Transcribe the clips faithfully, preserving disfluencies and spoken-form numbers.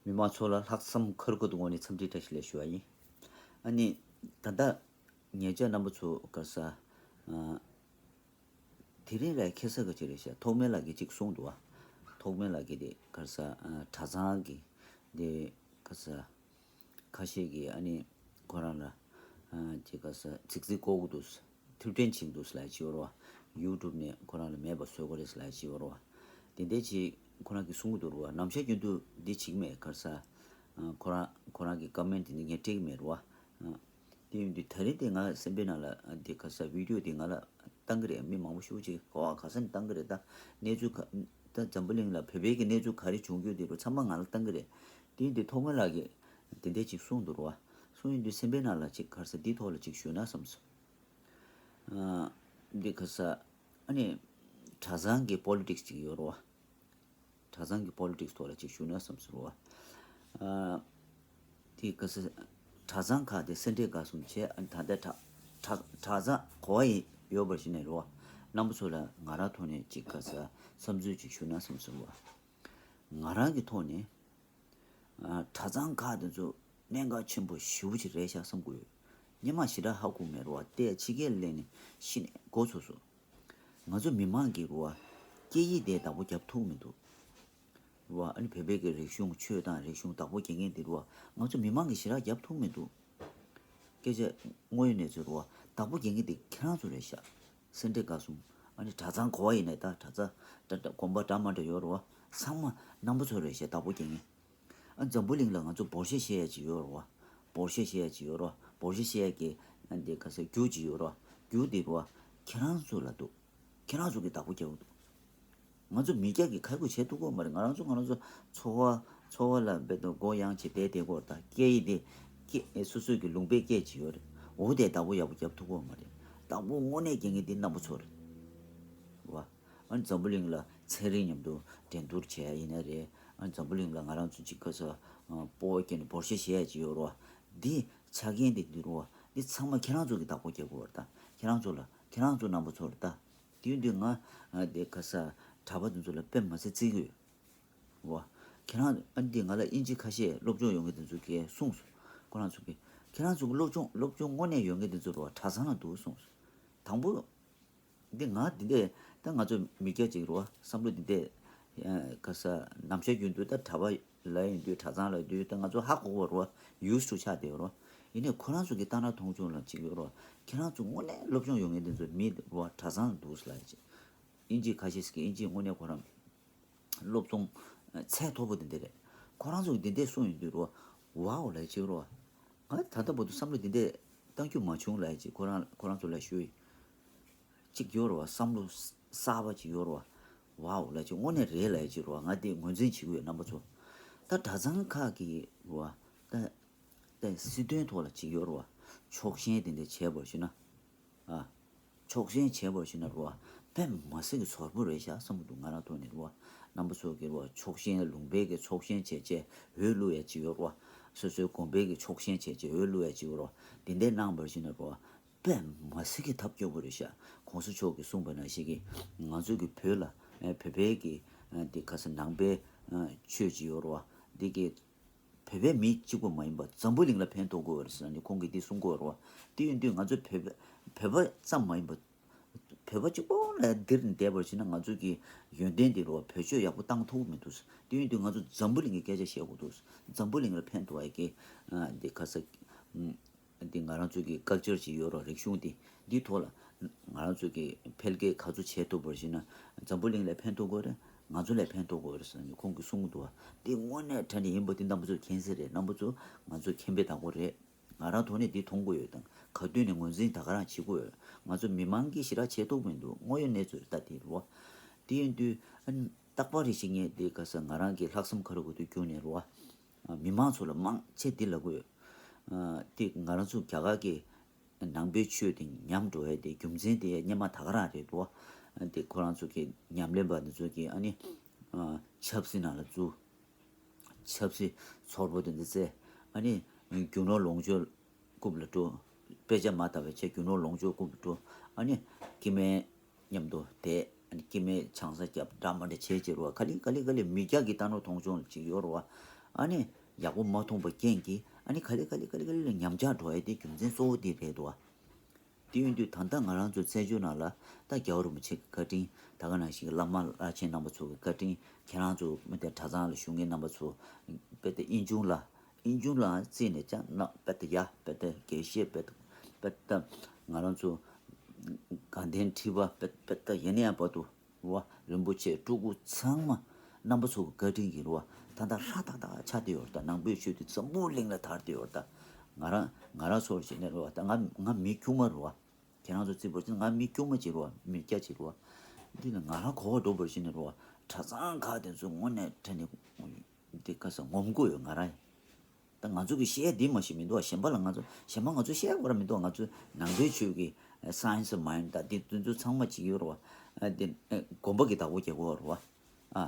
མི་མང་ཚོ་ལ་ལྷག་བསམ་ཁུར་གོ་དུ་ངོ་ནས་འཚམས་འདྲི་བཀྲ་ཤིས་བདེ་ལེགས་ཞུ་བ་ཡིན། ཨ་ནི། ད་ལྟ་ཉེ་ཆར་རྣམ་པ་ཚོ་ག་ས། ཨ། དེ་རིང་ལ་ཁ་སང་ག་ཅིག་རེད་ཤག་ཐོགས་མེད་ལགས་ཀྱིས་ཅིག་གསུངས་འདུག་བ། ཐོགས་མེད་ལགས་ཀྱིས་དེ་ག་ས། ཨ། གྲྭ་ཚང་གི་དེ་ག་ས། ཁ་ཤས་ཀྱིས་ཨ་ནི་ཁོ་རང་ལ། ཨ། ཅིག་ག་ས་ཚིག་རྩིས་བཀོད་གི་འདུག་ཐུབ་ཕྲན་བྱེད་འདུག་ལབ་ཅིག་ཡོད་རེད་བ། ཡུ་ཊུབ་ནས་ཁོ་རང་ལ་མེད་པ་བཟོ་དགོས་རེད་ལབ་ཅིག་ཡོད་རེད་བ། དེ་འདྲ་ཅིག་ཁོ་རང་གིས་གསུང་གི་འདུག་རེད་བ། ནམ་ཞག་རྒྱུན་དུ་འདི་བྱེད་ཀྱི་མེད་ག་ས། ཨ། ཁོ་རང་ཁོ་རང་གི་ཀོ་མེན་ཊི་དེ་འདི་ངས་སྤྲད་ཀྱི་མེད་རེད་བ། ཨ། དེ་ཡིན་དུས་ད་རེས་དེ་ང་སེམས་པའི་ནང་ལ་དེ་ག་ས་བི་ཌི་ཡོ་དེ་ང་ལ་བཏང་གི་རེད། མི་མང་པོ་ཞེ་པོ་ཅིག་ག་བ་ག་ས་ནས་བཏང་གི་རེད། ད་གནས་ཚུལ་ག་ད་འཛམ་བུ་གླིང་ལ་བོད་པའི་གི་གནས་ཚུལ་ག་རེ་བྱུང་རྒྱུ་དེ་རུ་ཚང་མ་ང་ལ་བཏང་གི་རེད། དེ་ཡིན་དུས་ཐོགས་མེད་ལགས་ཀྱིས་དེ་འདྲ་ཅིག་གསུངས་འདུག་རེད་བ། གསུངས་ཡིན་དུས་སེམས་པའི་ནང་ལ་ཅིག་ག་ས་འདི་ཐོག་ལ་ཅིག་ཞུས་ན་བསམ་སོང་། ཨ། འདི་ག་ས། ཨ་ནི། གྲྭ་ཚང་གི་པོ་ལི་ཊིག་སི་ཅིག་ཡོད་རེད་བ། གྲྭ་ཚང་གི་པོ་ལི་ཊིག་སི་ཐོག་ལ་ཅིག་ཞུས་ན་བསམ་སོང་རེད་བ། ཨ། དེ་ག་ས། གྲྭ་ཚང་ཁག་དེ་སེ་འབྲས་དགའ་གསུམ་བྱས། ཨ་ནི་ད་ལྟ་གྲྭ་གྲྭ་གྲྭ་ཚང་ག་བ་ཡིན་ཡོད་པ་ཞིག་ནས་རེད་བ། རྣམ་པ་ཚོ་ལ་ང་རང་ཐོག་ནས་ཅིག་ག་ས་བསམ་ཚུལ་ཅིག་ཞུས་ན་བསམ་སོང་རེད་བ། ང་རང་གི་ཐོག་ནས། ཨ། གྲྭ་ཚང་ཁག་དེ་ཚོ་གནད་འགག་ཆེན་པོ་ཞེ་པོ་ཅིག་རེད་ཤག་བསམ་གྱི་ཡོད། སྔོན་མ་ཞེ་དྲག་ཧ་གོ་མེད་རེད་བ། ཏོག་ཙམ་ཕྱི་རྒྱལ་སླེབས་ནས་ཤི་ནས་མགོ་ཚོས་སོང་། ང་ཚོ་མི་མང་གིས་རེད་བ། སྐད་ཡིག་དེ་བདག་པོ་རྒྱབ་ཐུབ་མི་འདུག་རེད་བ། ཨ་ནི་བོད་པའི་གི་རིག་གཞུང་། ཆོས་དང་རིག་གཞུང་བདག་པོ་རྒྱག་མཁན་དེ་རེད་བ། ང་ཚོ་མི་མང་གིས་ཞེ་དྲག་རྒྱབ་ཐུབ་མི་འདུག་སྐད་ཆ་དངོས་ཡོད་གནས་ཚུལ་རེད་བ། བདག་པོ་རྒྱག་མཁན་དེ་ཁྱེད་རང་ཚོ་རེད་ཤག་སེ་འབྲས་དགའ་གསུམ། ཨ་ནི་གྲྭ་ཚང་ག་བ་ཡིན་ནའི། ད་གྲྭ་ཚང་། ད་ད་དགོན་པ་འདྲ་མ་འདྲ་ཡོད་རེད་བ། ཚང་མ་རྣམ་པ་ཚོ་རེད་ཤག་བདག་པོ་རྒྱག་མཁན། ཨ། འཛམ་བུ་གླིང་ལ་ང་ཚོ་འབོར་ཤེས་བཤད་ཡ་ཅིག་ཡོད་རེད་བ། འབོར་ཤེས་བཤད་ཡ་ཅིག་ཡོད་རེད་བ། འབོར་ཤེས་བཤད་ཡ་གི། ཨ། འདི་ག་ས། རྒྱུ་ཅིག་ཡོད་རེད་བ། རྒྱུ་འདི་རེད་བ། ཁྱེད་རང་ཚོ་ལ་འདུག་ཁྱེད་རང་ཚོ་གིས་བདག་པོ་རྒྱག་གི་འདུག་ང་ཚོ་མི་སྐྱ་གིས་ཁག་པོ་བྱེད་ཐུབ་ཀྱི་ཡོད་མ་རེད། ང་རང་ཚོ་ང་རང་ཚོ་འཚོ་བ་འཚོ་བ་ལ་རྦད་དེ་མགོ་གཡང་བྱས་བསྡད་བསྡད་ཀྱི་ཡོད་རེད། ད་སྐད་ཡིག་དེ་སྐད། སོ་སོའི་གི་ལུང་པའི་སྐད་ཅིག་ཡོད་རེད། འོ་དེ་བདག་པོ་ཡག་པོ་རྒྱབ་ཐུབ་ཀྱི་ཡོད་མ་རེད། བདག་པོ་དངོས་གནས་རྒྱག་མཁན་དེ་རྣམ་པ་ཚོ་རེད་བ། ཨ་ནི་འཛམ་བུ་གླིང་ལ་ཚན་རིག་མཉམ་དུ་འགྲན་བསྡུར་བྱེད་ཡ་ཡིན་ན་རེད། ཨ་ནི་འཛམ་བུ་གླིང་ལ་ང་རང་ཚོ་གཅིག་ག་ས། ཨ། སྤོ་བོ་སྐྱེས་ནས་འབོར་ཤེས་བཤད་ཡ་ཅིག་ཡོད་རེད་བ། འདི་ཆ་རྐྱེན་དེ་འདི་རེད་བ། འདི་ཚང་མ་ཁྱེད་རང་ཚོ་གིས་བདག་པོ་རྒྱག་དགོས་རེད་ད། ཁྱེད་རང་ཚོ་ལ། ཁྱེད་རང་ཚོ་རྣམ་པ་ཚོ་རེད་ད། དེ་ཡིན་དུས་ང་། ཨ། དེ་ག་ས། གྲྭ་པ་དེ་ཚོ་ལ་དཔེ་མ་ཚད་བརྩི་གི་ཡོད་བ། ཁྱེད་རང་། ཨ། འདི་ང་ལ་དབྱིན་ཇི་ཁ་ཤས་སློབ་སྦྱོང་ཡོད་མཁན་དེ་ཚོ་གིས་གསུངས་སོང་། ཁོ་རང་ཚོ་གིས། ཁྱེད་རང་ཚོ་གི་སློབ་སྦྱོང་སློབ་སྦྱོང་དངོས་གནས་ཡོད་མཁན་དེ་ཚོ་རེད་བ། གྲྭ་ཚང་ལ་འདུག་གསུངས་སོང་། དང་པོ། འདི་ང་འདི་འདྲས་ད་ང་ཚོ་མི་སྐྱ་ཅིག་རེད་བ། བསམ་བློ་འདི་འདྲས། ཨ། ག་ས། ནམ་ཞག་རྒྱུན་དུ་ད་གྲྭ་པ་ལ་ཡིན་དུས། གྲྭ་ཚང་ལ་ཡིན་དུས། ད་ང་ཚོ་ཧ་གོ་གི་ཡོད་རེད་བ། ཡུས་ཊུ་ཆགས་བསྡད་ཡོད་རེད་བ། ཡིན་ནའི་ཁོ་རང་ཚོ་གི་ལྟ་ན་མཐོང་ཆུང་ལ་ཅིག་ཡོད་རེད་བ། ཁྱེད་རང་ཚོ་དངོས་གནས་སློབ་སྦྱོང་ཡོད་མཁན་དེ་ཚོ་མི་རེད་བ། གྲྭ་ཚང་ལ་འདུག་ལབ་ཡ་ཅིག་དབྱིན་ཇི་ཁ་ཤས་ཤིག་གིས། དབྱིན་ཇི་དངོས་གནས་ཁོ་རང་སློབ་སྦྱོང་ཚད་མཐོ་པོ་དེ་འདྲས་རེད། ཁོ་རང་ཚོ་གིས་འདི་འདྲས་གསུངས་ཡོང་དུས་རེད་བ། ཝའོ་ལབ་ཡ་ཅིག་ཡོད་རེད་བ། ང་ད་ལྟ་བར་དུ་བསམ་བློ་འདི་འདྲས་བཏང་རྒྱུ་མ་བྱུང་ལབ་ཡ་ཅིག་ཁོ་རང་ཁོ་རང་ཚོ་ལ་ཞུ་ཡི། ཅིག་ཡོད་རེད་བ། བསམ་བློ་གསར་པ་ཅིག་ཡོད་རེད་བ། ཝའོ་ལབ་ཡ་ཅིག་དངོས་གནས་རེད་ལབ་ཡ་ཅིག་རེད་བ། ང་འདི་ངོས་འཛིན་བྱེད་ཀྱི་ཡོད། རྣམ་པ་ཚོ། ད་གྲྭ་ཚང་ཁག་གིས་རེད་བ། ད་ད་སྲིད་དོན་ཐོག་ལ་ཅིག་ཡོད་རེད་བ། ཕྱོགས་ཞེན་དེ་འདྲས་བྱས་པར་ཞུ་ན། ཨ། ཕྱོགས་ཞེན་བྱས་པར་ཞུ་ན་རེད་བ། དཔེ་མི་སྲིད་ཀྱི་ཚོར་པོ་རེད་ཤག་བསམ་གྱི་འདུག་ང་རང་ཐོག་ནས་རེད་བ། རྣམ་པ་ཚོ་གིས་རེད་བ། ཕྱོགས་ཞེན། ལུང་པའི་གི་ཕྱོགས་ཞེན་བྱས་བྱས་འོས་བླུག་ཡ་ཅིག་ཡོད་རེད་བ། སོ་སོའི་དགོན་པའི་གི་ཕྱོགས་ཞེན་བྱས་བྱས་འོས་བླུག་ཡ་ཅིག་ཡོད་རེད་བ། དེ་འདྲས་གནང་བར་ཞུ་ན་རེད་བ། དཔེ་མི་སྲིད་ཀྱི་ཐབས་སྐྱོ་པོ་རེད་ཤག་གོང་ས་མཆོག་གིས་གསུངས་པ་ནང་བཞིན་གྱི་ང་ཚོ་གི་བོད་ལ། ཨ། བོད་པའི་གི། ཨ། དེ་ག་ས། ནང་པའི། ཨ། ཆོས་ཅིག་ཡོད་རེད་བ། འདི་གི་བོད་པའི་མི་གཅིག་པོ་མ་ཡིན་པ་འཛམ་བུ་གླིང་ལ་ཕན་ཐོགས་དགོས་པ་རེད་ཟེར་ནས་ཁོང་གིས་འདི་གསུང་གི་ཡོད་རེད་བ། དེ་ཡིན་དུས་ང་ཚོ་བོད་པ་བོད་པ་ཙམ་མ་ཡིན་པ། བོད་པ་གཅིག་པོ་ལ་འདིར་བསྡད་པར་བྱས་ན་ང་ཚོ་གི་ཡོན་ཏན་འདི་རེད་བ། བེད་སྤྱོད་ཡག་པོ་བཏང་ཐུབ་མི་འདུག་དེ་ཡིན་དུས་ང་ཚོ་འཛམ་བུ་གླིང་གི་སྐད་ཆ་བཤད་དགོས་འདུག་འཛམ་བུ་གླིང་ལ་ཕན་ཐོགས་ཡ་གི། ཨ། འདི་ག་ས། ཨ། འདི་ང་རང་ཚོ་གི་ཀལ་ཅར་ཅིག་ཡོད་རེད། རིག་གཞུང་འདི། འདིའི་ཐོག་ལ་ང་རང་ཚོ་གི་འཕེལ་རྒྱས་ག་ཚོད་བྱེད་ཐུབ་པར་བྱས་ན། འཛམ་བུ་གླིང་ལ་ཕན་ཐོགས་དགོས་རེད། ང་ཚོ་ལ་ཕན་ཐོགས་དགོས་རེད་ཟེར་ནས་ཁོང་གིས་གསུང་གི་འདུག་བ། འདི་དངོས་གནས་དྲང་གནས་ཡིན་པ་འདི་རྣམ་པ་ཚོས་མཁྱེན་གསལ་རེད། རྣམ་པ་ཚོ་ང་ཚོ་མཁྱེན་པའི་བདག་པོ་རེད། ང་རང་ཐོག་ནས་འདི་མཐོང་དགོས་ཡོད་དང་། ག་དུས་ནས་ངོས་འཛིན་ད་ག་རང་བྱེད་དགོས་ཡོད། ང་ཚོ་མི་མང་གིས་ཞེ་དྲག་བྱེད་ཐུབ་མི་འདུག་དངོས་ཡོད་གནས་ཚུལ་རེད་ད་དེ་རེད་བ། དེ་ཡིན་དུས། ཨ། རྟག་པར་རེ་ཞིག་ངས་དེ་ག་ས། ང་རང་གི་ལྷག་བསམ་ཁ་རུ་གོ་དུ་བསྐྱུར་ནས་རེད་བ། མི་མང་ཚོ་ལ་མང་ཆེ་འདི་ལབ་དགོས། ཨ། དེ་ང་རང་ཚོ་རྒྱ་གར་གྱི་ནང་པའི་ཆོས་དེ་ཉམས་འགྲོ་ཡ་དེ་རྒྱུ་མཚན་དེ་སྔོན་མ་ད་ག་རང་རེད་འདུག་བ། དེ་ཁོ་རང་ཚོ་གི་ཉམས་ལེན་པ་འདི་ཚོ་གིས། ཨ་ནི། ཨ། ཆབ་སྲིད་ནང་ལ་བཙུད། ཆབ་སྲིད་ཚོར་པོ་དེ་འདི་བཙལ། ཨ་ནི། རྒྱུ་ནོར་ལོངས་སྤྱོད་རྐུབ་ལ་སྤྲོད། དཔེ་ཆ་མ་ལྟ་བའི་ཆ་རྒྱུ་ནོར་ལོངས་སྤྱོད་རྐུབ་ལ་སྤྲོད། ཨ་ནི། སྐྱེ་དམན་མཉམ་དུ་བསྡད། ཨ་ནི། སྐྱེ་དམན་ཆང་ས་བརྒྱབ། འདྲ་མི་འདྲ་བྱས་བྱས་རེད་བ། ག་ལེ་ག་ལེ་ག་ལེ་མི་སྐྱ་གི་ལྟ་ནོར་མཐོང་ཆུང་ཅིག་ཡོད་རེད་བ། ཨ་ནི་ཡག་པོ་མ་མཐོང་པ་རྐྱེན་གྱིས་ཨ་ནི་ག་ལེ་ག་ལེ་ག་ལེ་ག་ལེ་ལ་ཉམས་ཆག་འགྲོ་ཡ་དེ་རྒྱུ་མཚན་གཙོ་བོ་དེ་རེད་འདུག་བ། དེ་ཡིན་དུས་ད་ལྟ་ང་རང་ཚོ་བཙན་བྱོལ་ནང་ལ་ད་རྒྱལ་བ་རིན་པོ་ཆེ་གི་བཀའ་དྲིན། ད་ག་ནང་བཞིན་གྱི་བླ་མ་བླ་ཆེན་རྣམ་པ་ཚོ་གི་བཀའ་དྲིན། ཁྱེད་རང་ཚོ་མི་དེ་གྲྭ་ཚང་ལ་བཞུགས་མཁན་རྣམ་པ་ཚོ་དཔེ་དེ་ཨིན་ཆུང་ལ་ཨིན་ཆུང་ལ་བརྩིས་ནས་ཀྱང་ན་དཔེ་དེ་ཡ་དཔེ་དེ་དགེ་བཤེས་དཔེ་དེ་དཔེ་དེ་ང་རང་ཚོ་དགའ་ལྡན་ཁྲི་པ་དཔེ་དཔེ་དེ་ཡིན་ནའི་བར་དུ་རུ་བ་རིན་པོ་ཆེ་སྤྲུལ་སྐུ་ཚང་མ་རྣམ་པ་ཚོ་གི་བཀའ་དྲིན་གྱིས་རུ་བ་ད་ལྟ་ཧྲ་ཏག་ཏག་ཆགས་བསྡད་ཡོད་རེད། ད་ནང་པའི་ཆོས་དེ་འཛམ་བུ་གླིང་ལ་དར་བསྡད་ཡོད་རེད། ད་ང་རང་ང་རང་ཚོར་བྱས་ནས་རུ་བ་ད་ང་ང་མི་དཀྱུས་མ་རུ་བ། ཁྱེད་རང་ཚོ་རྩིས་པར་བྱས་ན་ང་མི་དཀྱུས་མ་ཅིག་རུ་བ། མི་སྐྱ་ཅིག་རུ་བ། འདི་ལ་ང་རང་གོ་བ་སྒྲོག་པར་བྱས་ནས་རུ་བ། གྲྭ་ཚང་ཁག་དེ་ཚོ་དངོས་གནས་དྲན་ནས་འདི་ག་ས་ངོམ་དགོས་ཡོད་ང་རང་ཡིན། ད་ང་ཚོ་གི་བཤད་འདི་མ་ཞིག་མི་འདུག་བ། གཞན་པ་ལ་ང་ཚོ་གཞན་པ་ང་ཚོ་བཤད་དགོས་ར་མི་འདུག་ང་ཚོ་ནང་པའི་ཆོས་ཀྱི་science of mind ད་འདི་དུས་ཚོད་ཚང་མ་བྱེད་ཀྱི་ཡོད་རེད་བ། ཨ་འདི་ཨ་དགོན་པ་གི་བདག་པོ་རྒྱག་གི་ཡོད་རེད་བ། ཨ་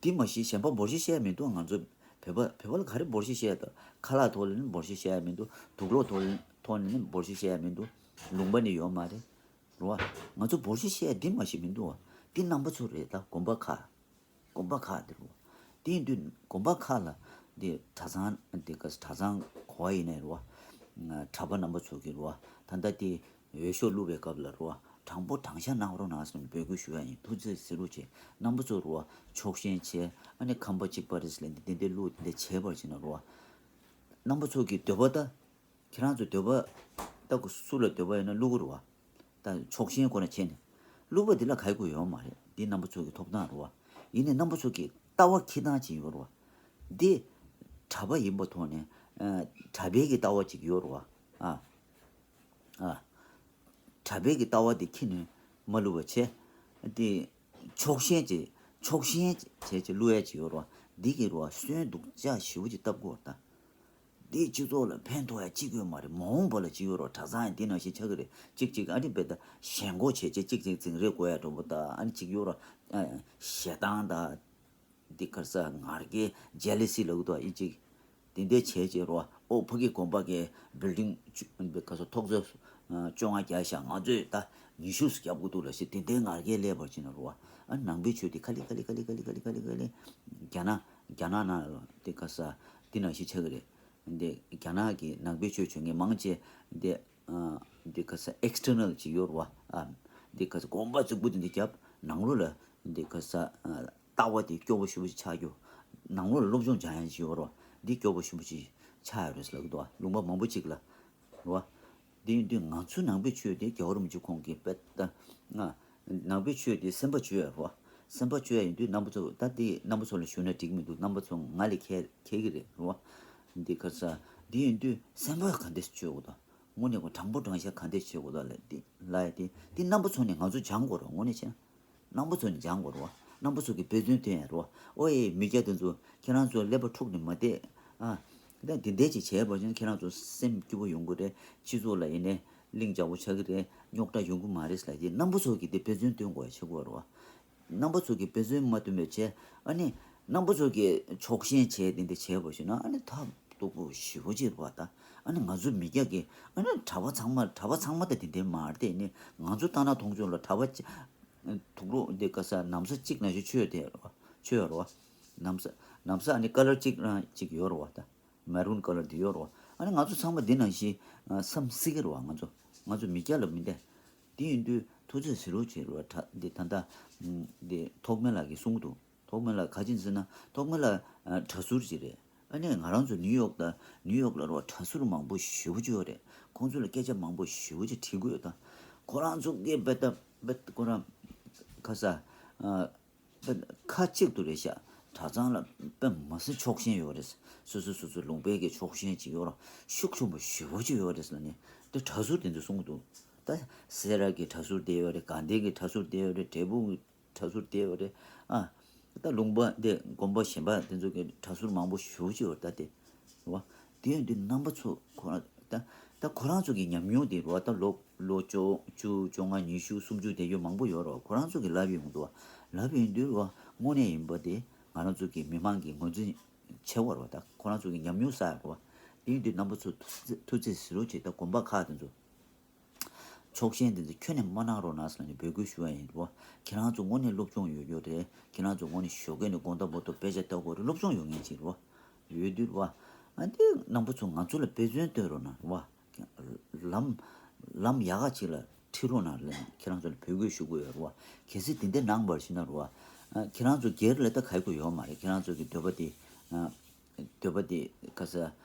འདི་མ་གཞི་གཞན་པ་འབོར་ཆེ་བཤད་མི་འདུག་ང་ཚོ་བོད་པ་བོད་པ་ལ་ག་རེ་འབོར་ཆེ་བཤད་དང་ཁ་ལག་ཐོག་ལ་ནི་འབོར་ཆེ་བཤད་མི་འདུག་དུག་ལོག་ཐོག་ཐོག་ནས་ནི་འབོར་ཆེ་བཤད་མི་འདུག་ལུང་པ་ནི་ཡོད་མ་རེད་རེད་བ། ང་ཚོ་འབོར་ཆེ་བཤད་འདི་མ་གཞི་མི་འདུག་བ། འདི་རྣམ་པ་ཚོ་རེད། ད་དགོན་པ་ཁག་དགོན་པ་ཁག་དེ་རུ། དེ་ཡིན་དུས་དགོན་པ་ཁག་ལ་དེ་གྲྭ་ཚང་དེ་ག་གྲྭ་ཚང་གོ་བ་ཡིན་ནའི་རུ་བ། གྲྭ་པ་རྣམ་པ་ཚོ་གི་རུ་བ། ད་ལྟ་དེ་འོས་ཤོག་བླུག་པའི་སྐབས་ལ་རུ་བ། དྲང་པོ་དྲང་བཞག་གནང་རོགས་གནང་ཟེར་ནས་འབོད་སྐུལ་ཞུ་ཡ་ཡིན། ཐུགས་རྗེ་གཟིགས་རོགས་བྱེད། རྣམ་པ་ཚོ་རུ་བ་ཕྱོགས་ཞེན་བྱས་ཨ་ནི་ཁམས་པ་གཅིག་པ་རེད་ཟེར་ལབ་དེ་དེ་འདྲའི་བླུག་དེ་འདྲ་བྱས་པར་བྱས་ན་རུ་བ། རྣམ་པ་ཚོ་གི་འདོད་པ་ད། ཁྱེད་རང་ཚོ་འདོད་པ། ད་གུ་སུ་ལ་འདོད་པ་ཡོད་ན་བླུག་གི་རེད་བ། ད་ཕྱོགས་ཞེན་ཁོ་ན་བྱས་ནས། བླུག་པ་འདི་ལ་ག་གི་ཡོད་མ་རེད། འདི་རྣམ་པ་ཚོ་གི་ཐོབ་ཐང་རེད་བ། ཡིན་ནའི་རྣམ་པ་ཚོ་གི་ལྟ་བ་འཁྱེར་སྟངས་ཅིག་ཡོད་རེད་བ། འདི་གྲྭ་པ་ཡིན་པ་ཐོག་ནས་ཨ་གྲྭ་པའི་གི་ལྟ་བ་ཅིག་ཡོད་རེད་བ། ཨ། ཨ། གྲྭ་པའི་གི་ལྟ་བ་འདི་འཁྱེར་ནས་མ་བླུག་པ་བྱས། འདི་ཕྱོགས་ཞེན་ཅིག་ཕྱོགས་ཞེན་བྱས་ཅིག་བླུག་ཡ་ཅིག་ཡོད་རེད་བ། འདི་གི་རེད་བ་སོན་སྡུག་ཅག་ཞེ་པོ་ཅིག་བཏབ་དགོས་རེད་ད། འདིས་སྤྱི་ཚོགས་ལ་ཕན་ཐོགས་ཡ་གཅིག་ཡོད་མ་རེད། མ་འོངས་པ་ལ་གཅིག་ཡོད་རོགས། གྲྭ་ཚང་ཡང་འདི་ནང་བཞིན་ཆགས་ཀྱི་རེད། གཅིག་གཅིག་ཨ་ནི་བེ་ད་ཞེན་ཁོག་བྱས་བྱས་གཅིག་གཅིག་འཛིང་རེས་དགོས་ཡ་འགྲོ་པོ་ད་ཨ་ནི་གཅིག་ཡོད་རོགས། ཞེ་སྡང་ད་འདི་གར་ས་ངར་སྐད་ཇེ་ལི་སི་ལབ་གི་འདུག་ཨ་ཡིན་གཅིག་དེ་འདྲས་བྱས་བྱས་རོགས། ཨོ་ཕ་གི་དགོན་པ་གི་བིལ་ཌིང་ག་ས་ཐོག་ཚད་བཅོ་ལྔ་བརྒྱབ་ཤག་ང་ཚོས་ད་ཉི་ཤུ་བརྒྱབ་དགོས་འདུག་ལ་ཞེས་དེ་འདྲའི་ངར་སྐད་སླེབས་པར་བྱས་ན་རོགས། ཨ་ནང་པའི་ཆོས་དེ་ག་ལེ་ག་ལེ་ག་ལེ་ག་ལེ་རྒྱ་ནག་རྒྱ་ནག་ནང་ལ་དེ་ག་ས་དེ་ནང་བཞིན་ཆགས་ཀྱི་རེད། འདི་རྒྱ་ནག་གི་ནང་པའི་ཆོས་བྱེད་མཁན་མང་ཆེ་འདི་ཨ་འདི་ག་ས་ཨེག་སི་ཊར་ནལ་ཅིག་ཡོད་རེད་བ། ཨ་འདི་ག་ས་དགོན་པ་རྫིག་པོ་འདི་འདི་རྒྱབ་ནང་ལོགས་ལ་འདི་ག་ས་ཨ་ལྟ་བ་འདི་སྐྱོ་པོ་ཞེ་པོ་ཅིག་ཆགས་རྒྱུ། ནང་ལོགས་ལ་སློབ་སྦྱོང་སྦྱང་ཡ་ཅིག་ཡོད་རེད་བ། འདི་སྐྱོ་པོ་ཞེ་པོ་ཅིག་ཆགས་ཡོད་རེད་ཟེར་ལབ་ཀྱི་འདུག་བ། ལུང་པ་མང་པོ་ཅིག་ལ་རེད་བ། འདི་ཡིན་དུས་ང་ཚོ་ནང་པའི་ཆོས་དེ་རྒྱལ་བ་རིན་པོ་ཆེ་ཁོང་གིས་དཔེ་ལྟ་ང་ནང་པའི་ཆོས་དེ་སེམས་པ་བཅོས་ཡ་རོ། སེམས་པ་བཅོས་ཡ་ཡིན་དུས་རྣམ་པ་ཚོ་ད་དེ་རྣམ་པ་ཚོ་ལ་ཞུ་ན་འགྲིག་མི་འདུག་རྣམ་པ་ཚོ་ང་ལས་མཁས་མཁས་གི་རེད་རོ། འདི་ག་ས་འདི་ཡིན་དུས་སེམས་པ་ག་འདྲས་བཅོས་དགོས་དང་དངོས་གནས་ཁོ་དྲང་པོ་དྲང་བཞག་ག་འདྲས་བྱེད་དགོས་དང་ལས་འདི་ལ་ཡ་དེ་འདི་རྣམ་པ་ཚོ་ནས་ང་ཚོ་སྦྱང་དགོས་རོ། དངོས་གནས་བྱས་ན་རྣམ་པ་ཚོ་ནས་སྦྱང་དགོས་རོ། རྣམ་པ་ཚོ་གི་དཔེ་མཚོན་སྟོན་ཡ་རོ། ཨོ་ཨེ་མི་སྐྱ་དེ་ཚོ་ཁྱེད་རང་ཚོ་ཀླད་པ་འཁྲུགས་ནས་མ་བསྡད་ཨ། ད་འདི་འདྲས་ཅིག་བྱས་པ་ཡིན་ན་ཁྱེད་རང་ཚོ་སེམས་སྐྱིད་པོ་ཡོང་གི་རེད། སྤྱི་ཚོགས་ལ་ཡིན་ནའི་གླིང་འཇག་པོ་ཆགས་ཀྱི་རེད། རྙོག་དྲ་ཡོང་གི་མ་རེད་ལབ་ཀྱི་རྣམ་པ་ཚོ་གིས་དེ་དཔེ་མཚོན་སྟོན་དགོས་ཡ་ཆགས་ཀྱི་ཡོད་རེད་བ། རྣམ་པ་ཚོ་གིས་དཔེ་མཚོན་མ་སྟོན་པའི་ཆེད་ཨ་ནི་རྣམ་པ་ཚོ་གིས་ཕྱོགས་ཞེན་བྱས་དེ་འདྲ་བྱས་པ་ཞིག་ན་ཨ་ནི་ཐབས་སྡུག་པོ་ཞེ་པོ་ཅིག་རེད་བ། ད་ཨ་ནི་ང་ཚོ་མི་སྐྱ་གིས་ཨ་ནི་གྲྭ་པ་ཚང་མ་གྲྭ་པ་ཚང་མ་ད་དེ་འདྲས་མ་རེད་དེ་ནི་ང་ཚོ་ལྟ་ན་མཐོང་ཆུང་ལ་གྲྭ་པ་ཅིག་དུག་ལོག་འདི་ག་ས་ན་བཟའ་གཅིག་ནང་བཞིན་མཆོད་དེ་རེད་བ། མཆོད་ཡོད་རེད་བ། ན་བཟའ་ན་བཟའ་ཨ་ནི་ཀ་ལར་གཅིག་རང་གཅིག་ཡོད་རེད་བ། ད་མེ་རུན་ཀ་ལར་འདི་ཡོད་རེད་བ། ཨ་ནི་ང་ཚོ་ཚང་མ་འདི་ནང་བཞིན་བསམ་སྲིད་ཀྱི་རེད་བ། ང་ཚོ་ང་ཚོ་མི་སྐྱ་ལ་མི་བདེ། འདི་ཡིན་དུས་ཐུགས་རྗེ་གཟིགས་རོགས་བྱེད་རོགས། ད་འདི་ད་ལྟ་འདི་ཐོགས་མེད་ལགས་ཀྱིས་གསུང་གི་འདུག་ཐོགས་མེད་ལགས་ག་ཅི་ཟེར་ན་ཐོགས་མེད་ལགས་གྲྭ་ཟུར་ཅིག་རེད། ཨ་ནི་ང་རང་ཚོ་ནིའུ་ཡོག་དང་ནིའུ་ཡོག་ལ་རོ་གྲྭ་ཟུར་མང་པོ་ཞེ་པོ་ཅིག་ཡོད་རེད། ཁོང་ཚོ་ལ་སྐད་ཆ་མང་པོ་ཞེ་པོ་ཅིག་དྲི་དགོས་ཡོད་ད། ཁོ་རང་ཚོ་གིས་བེ་ད་བེ་ཁོ་རང་ཁ་ས་ཨ་བེ་ཁ་གཅིག་ཏུ་རེད་ཤག་གྲྭ་ཚང་ལ་དཔེ་མ་སྲིད་ཕྱོགས་ཞེན་ཡོད་རེད། སོ་སོ་སོ་སོ་ལུང་པའི་གི་ཕྱོགས་ཞེན་ཅིག་ཡོད་ར་ཤུགས་ཆེན་པོ་ཞེ་པོ་ཅིག་ཡོད་རེད་ཟེར་ནས་དེ་གྲྭ་ཟུར་དེ་ཚོས་གསུང་གི་འདུག་ད་སེ་ར་གི་གྲྭ་ཟུར་དེ་ཡོད་རེད། དགའ་ལྡན་གི་གྲྭ་ཟུར་དེ་ཡོད་རེད། འབྲས་སྤུངས་གི་གྲྭ་ཟུར་དེ་ཡོད་རེད། ཨ། ད་ལུང་པ་འདི་དགོན་པ་གཞན་པ་དེ་ཚོ་གི་གྲྭ་ཟུར་མང་པོ་ཞེ་པོ་ཅིག་ཡོད་རེད་ད་དེ། རེད་བ། དེ་ཡོད་དུས་རྣམ་པ་ཚོ་ཁོ་རང་ད་ད་ཁོ་རང་ཚོ་གི་ཉམས་མྱོང་དེ་རེད་བ། ད་ལོ་ལོ་བཅུ་བཅུ་བཅོ་ལྔ་ཉི་ཤུ་སུམ་ཅུ་དེ་ཡོད་མང་པོ་ཡོད་རེད་བ། ཁོ་རང་ཚོ་གི་ལབ་ཡོང་འདུག་བ། ལབ་ཡོང་དུས་རེད་བ། དངོས་གནས་ཡིན་པ་དེ་ང་རང་ཚོ་གི་མི་མང་གི་ངོས་འཛིན་བྱེད་དགོས་རེད་བ། ད་ཁོ་རང་ཚོ་གི་ཉམས་མྱོང་བསགས་ཡོད་རེད་བ། དེ་ཡོད་དུས་རྣམ་པ་ཚོ་ཐུགས་རྗེ་ཐུགས་རྗེ་གཟིགས་རོགས་བྱེད། ད་དགོན་པ་ཁག་དེ་ཚོ། ཕྱོགས་ཞེན་དེ་ཚོ་ཁྱོན་ནས་མ་གནང་རོགས་གནང་ཟེར་ནས་འབོད་སྐུལ་ཞུ་བ་ཡིན་རོ། ཁྱེད་རང་ཚོ་དངོས་གནས་སློབ་སྦྱོང་ཡོད་རྒྱུ་རེད། ཁྱེད་རང་ཚོ་དངོས་གནས་ཞོགས་ཀས་ནས་དགོང་དག་བར་དུ་དཔེ་ཆ་ལྟ་དགོས་རེད། སློབ་སྦྱོང་ཡོད་མཁན་ཅིག་རོ། ཡོད་དུས་རེད་བ། ཨ་འདི་རྣམ་པ་ཚོ་ང་ཚོ་ལ་དཔེ་མཚོན་སྟོན་རོགས་གནང་རེད་བ། ལམ་ལམ་ཡག་ག་ཅིག་ལ་ཁྲིད་རོགས་གནང་ལབ་ནས་ཁྱེད་རང་ཚོ་ལ་འབོད་སྐུལ་ཞུ་གི་ཡོད་རེད་བ། གལ་སྲིད་དེ་འདྲ་གནང་བར་ཤི་ན་རེད་བ། ཨ་ཁྱེད་རང་ཚོ་སྒེར་ལ་ད་ག་ཡི་གུ་ཡོད་མ་རེད། ཁྱེད་རང་ཚོ་གི་འདོད་པ་དེ། ཨ་འདོད་པ་དེ་ག་ས་